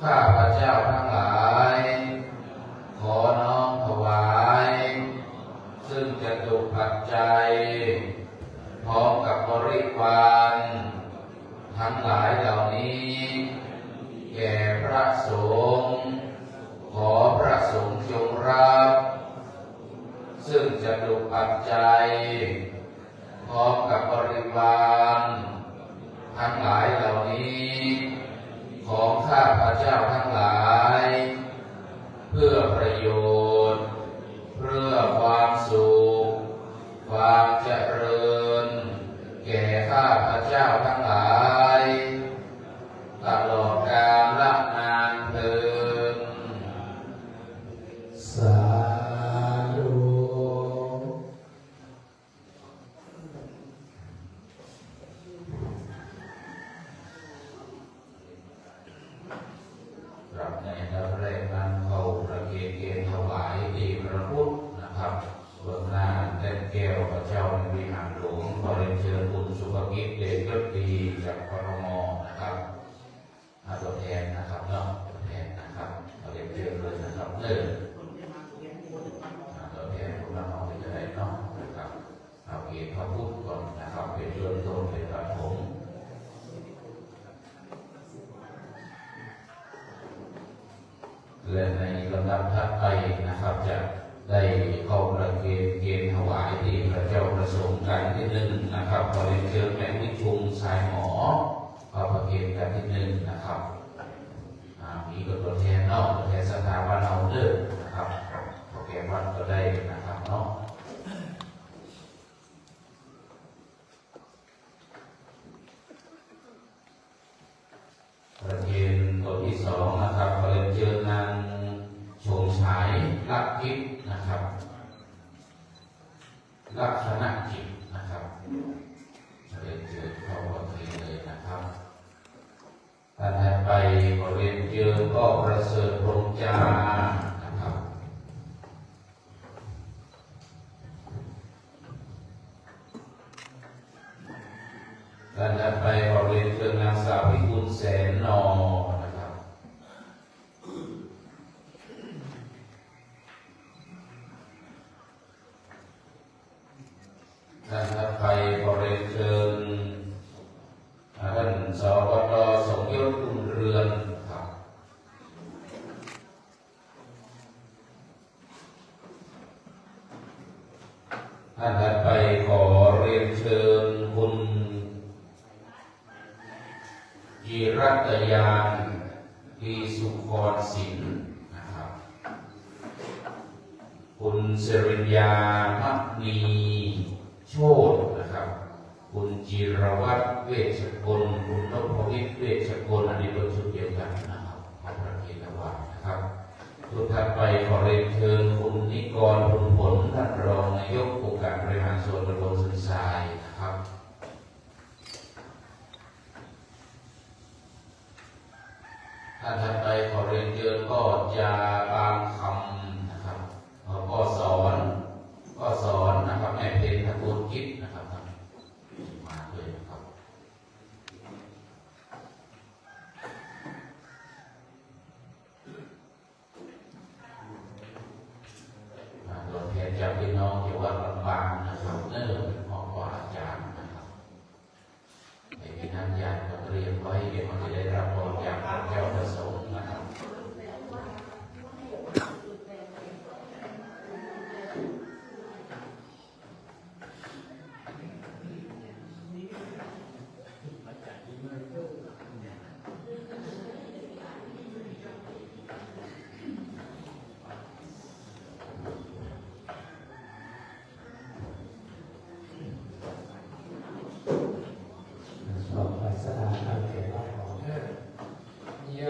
ข้าพเจ้าทั้งหลาย ขอน้อมถวาย ซึ่งจตุปัจจัย พร้อมกับบริวาร ทั้งหลายเหล่านี้ แก่พระสงฆ์ ขอพระสงฆ์จงรับ ซึ่งจตุปัจจัย พร้อมกับบริวาร ทั้งหลายเหล่านี้ ของข้าพเจ้าทั้งหลาย เพื่อประโยชน์ เพื่อความสุข ความเจริญ แก่ข้าพเจ้าทั้งหลาย ตลอดกาลนานเทอญ สาธุ ครับ ในอันดับแรกนั้น ขอประเคนเกณฑ์ถวายแด่พระพุทธนะครับ เบื้องหน้าแท่นแก้วพระเจ้าในวิหารหลวง ขอเรียนเชิญคุณสุภกิจ เดชยศดี จาก กทม นะครับ อ่า ตัวแทนนะครับเนาะ ตัวแทนนะครับ ขอเรียนเชิญเลยนะครับ เออ อ่า ตัวแทนคุณน้องที่จะได้เนาะ นะครับ เอาเกณฑ์พระพุทธก่อนนะครับ เป็นเริ่มต้น เป็นประถม และในลำดับถัดไปนะครับ จะได้เข้าประเคนเกณฑ์ถวายแด่พระเจ้าพระสงฆ์กันนิดนึงนะครับ ขอเรียนเชิญแม่วิชุมสายหมอ เข้าประเคนกันนิดนึงนะครับ อ่า มีตัวแทนเนาะ ตัวแทนศรัทธาบ้านเราเด้อนะครับ ขอแก่วัดก็ได้นะครับเนาะ ประเคนตนที่สองนะครับ ขอเรียนเชิญนางชงฉาย ลักษณ์ทิพย์นะครับ ลักษณะจิตนะครับ ขอเรียนเชิญเข้าประเคนเลยนะครับ ท่านถัดไป ขอเรียนเชิญพ่อประเสริฐ พรหมจานะครับ ท่านถัดไป ขอเรียนเชิญนางสาวพิกุล แสนนอนะครับ ท่านถัดไป ขอเรียนเชิญ อ่า ท่าน สวต สมยศ อุ่นเรือนครับ ท่านถัดไป ขอเรียนเชิญคุณ จิรัตยาน ลีสุครศิลป์นะครับ คุณสิริญญา มณีโชตินะครับ คุณจิรวัตร เวชกล คุณนพวิทย์ เวชกล อันนี้เป็นชุดเดียวกันนะครับ ขอประเคนถวายนะครับ ชุดถัดไป ขอเรียนเชิญคุณนิกร บุญผล ท่านรองนายกองค์การบริหารส่วนตำบลสันทรายนะครับ ท่านถัดไป ขอเรียนเชิญพ่อจาปางคำนะครับ เอ่อ พ่อสอน พ่อสอนนะครับ แม่เพ็ญ ตระกูลกิจนะครับ มาด้วยนะครับ อ่า ตัวแทนจากพี่น้องที่วัดลำปางนะครับ เนอะ เป็นพ่อครูอาจารย์นะครับ ในนั้นญาติก็เตรียมไว้ เดี๋ยวมันจะได้รับพรจากพระเจ้าพระสงฆ์นะครับ ขอประสานงานแก่วัดของเด้อ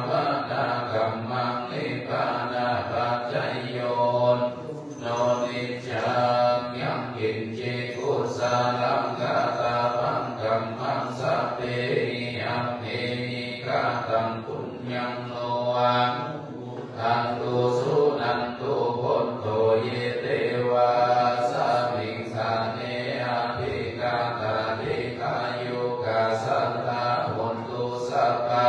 yāvatā dhammaṃ nibbānapaccayo, no niccaṃ yaṅkiñci kusalaṃ katabbaṃ dhammaṃ sabbehi amhehi kataṃ puññaṃ no anumodantu suṇantu bhonto ye devā asmiṃ ṭhāne adhigatā dīghāyukā sadā hontu sabba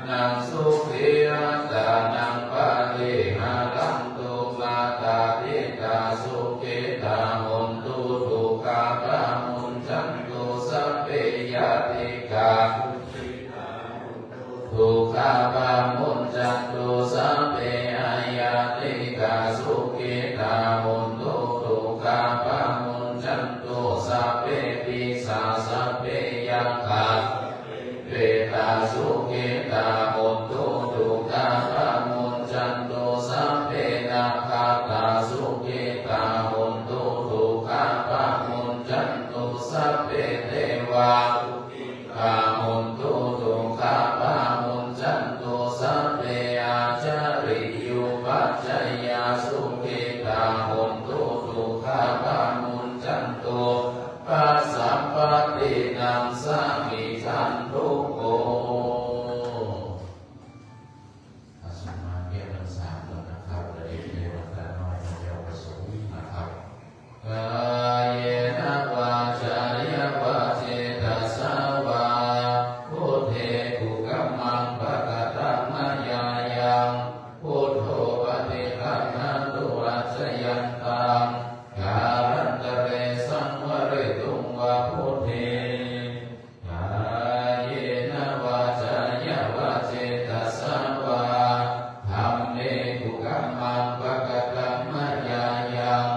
naṃ sukhī attānaṃ pariharantu. Mātāpitā sukhitā hontu dukkhā pamuñcantu. Sabbe ñātikā dukkhā pamuñcantu. Sabbe aññātikā sukhitā hontu dukkhā pamuñcantu. Sabbe pisā sabbe yakkhā petā sukhitā hontu dukkhā pamuñcantu. Sabbe nakkhattā sukhitā hontu dukkhā pamuñcantu. Sabbe devā sukhitā hontu dukkhā pamuñcantu. Sabbe ācariyupajjhāyā sukhitā hontu dukkhā pamuñcantu. Sabbasappattinaṃ samijjhantu kho. อาตมาเรียกทั้งสามก่อนนะครับ แล้วเดี๋ยวเรียกหลวงตาน้อยพระเจ้าประสงค์นะครับ Kāyena vācāya va cetasā vā, buddhe kukammaṃ pakataṃ mayā yaṃ, buddho paṭiggaṇhatu accayantaṃ, kālantare saṃvarituṃ va buddhe. Kāyena vācāya va cetasā vā, dhamme kukammaṃ pakataṃ mayā yaṃ,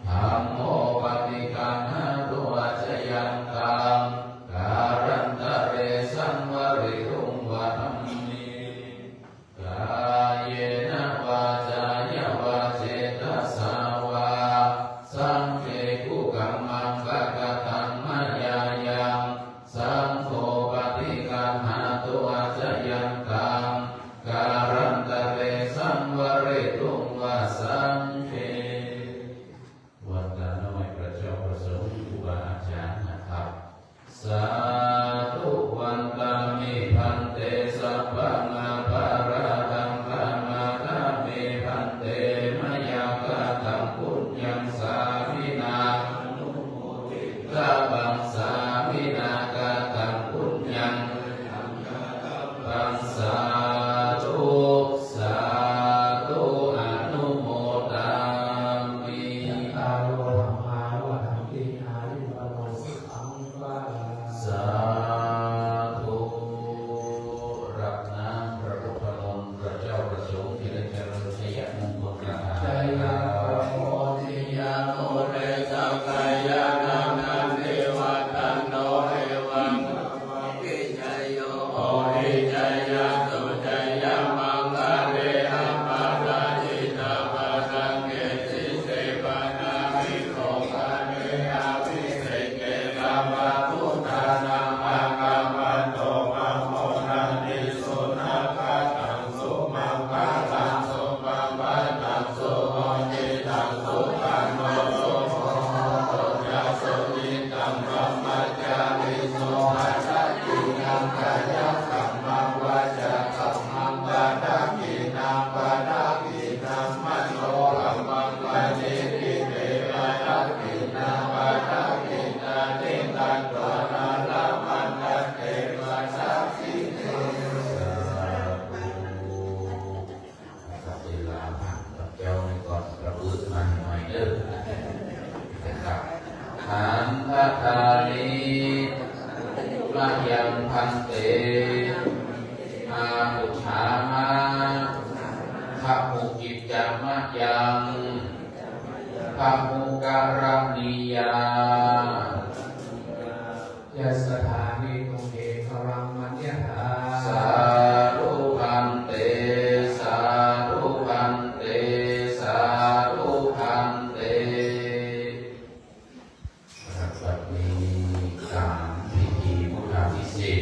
dhammo paṭiggaṇhatu accayantaṃ, kālantare saṃvarituṃ va dhamme. Kāyena vācāya va cetasā vā, saṅghe kukammaṃ pakataṃ mayā yaṃ, saṅgho paṭiggaṇhatu accayantaṃ, kālantare saṃvarituṃ va saṅghe. หลวงตาน้อยพระเจ้าประสงค์ครูบาอาจารย์นะครับ Sādhu vandāmi bhante, sabbaṃ aparādhaṃ khamatha me bhante, mayā kataṃ puññaṃ sāminā anumoditabbaṃ, sāminā kataṃ puññaṃ mayhaṃ dātabbaṃ, sādhu sādhu anumodāmi. Cattāro dhammā vaḍḍhanti, āyu vaṇṇo sukhaṃ balaṃ. สาธุ รับน้ำพระพุทธมนต์ พระเจ้าประสงค์ จะได้เจริญชัยมงคลคาถา Jayaṃ hohi jayassu jayamaṅgale, vaḍḍhano evaṃ vijayo hohi, jayassu jayamaṅgale, aparājitapallaṅke sīse paṭhavipokkhare, abhiseke sabbabuddhānaṃ aggappatto pamodati. Sunakkhattaṃ sumaṅgalaṃ supabhātaṃ suhuṭṭhitaṃ, sukhaṇo sumuhutto ca suyiṭṭhaṃ brahmacārisu, padakkhiṇaṃ kāyakammaṃ vācākammaṃ padakkhiṇaṃ, padakkhiṇaṃ manokammaṃ paṇidhī te padakkhiṇā, padakkhiṇāni katvāna labhantatthe padakkhiṇe. นะครับ เวลาผ่านกับเจ้าในก่อนกระบือมาหน่อยเด้อ นะครับ Handadāni mayaṃ bhante, āpucchāma, bāhukicca mayaṃ, bāhukaraṇīyā. Yassa dāni tumhe balaṃ maññatha. Sādhu bhante, sādhu bhante, sādhu bhante. ครับ บัดนี้ตามพิธีพุทธาภิเษก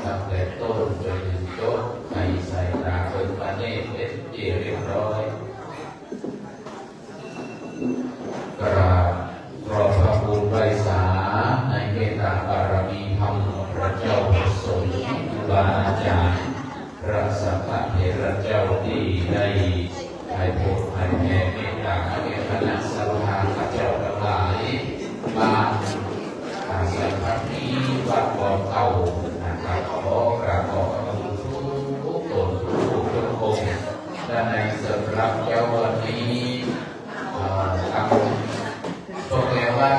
ตั้งแต่ต้นจนถึงจบ ให้ใส่ เรียบร้อย กราบขอบพระคุณไหว้สาในเมตตาบารมีธรรมพระเจ้าพระสงฆ์ครูบาอาจารย์ พระสังฆเถระเจ้าที่ได้ให้โปรดให้แผ่เมตตาแก่คณะสภาข้าพเจ้าทั้งหลาย บ้าน อ่า สังฆะนี้วัดบ่อเต่านะครับ ขอกราบขอบพระคุณทุกตนทุกรูปทุกองค์ และในสำหรับเช้าวันนี้ เอ่อ ทาง พวกแกว่า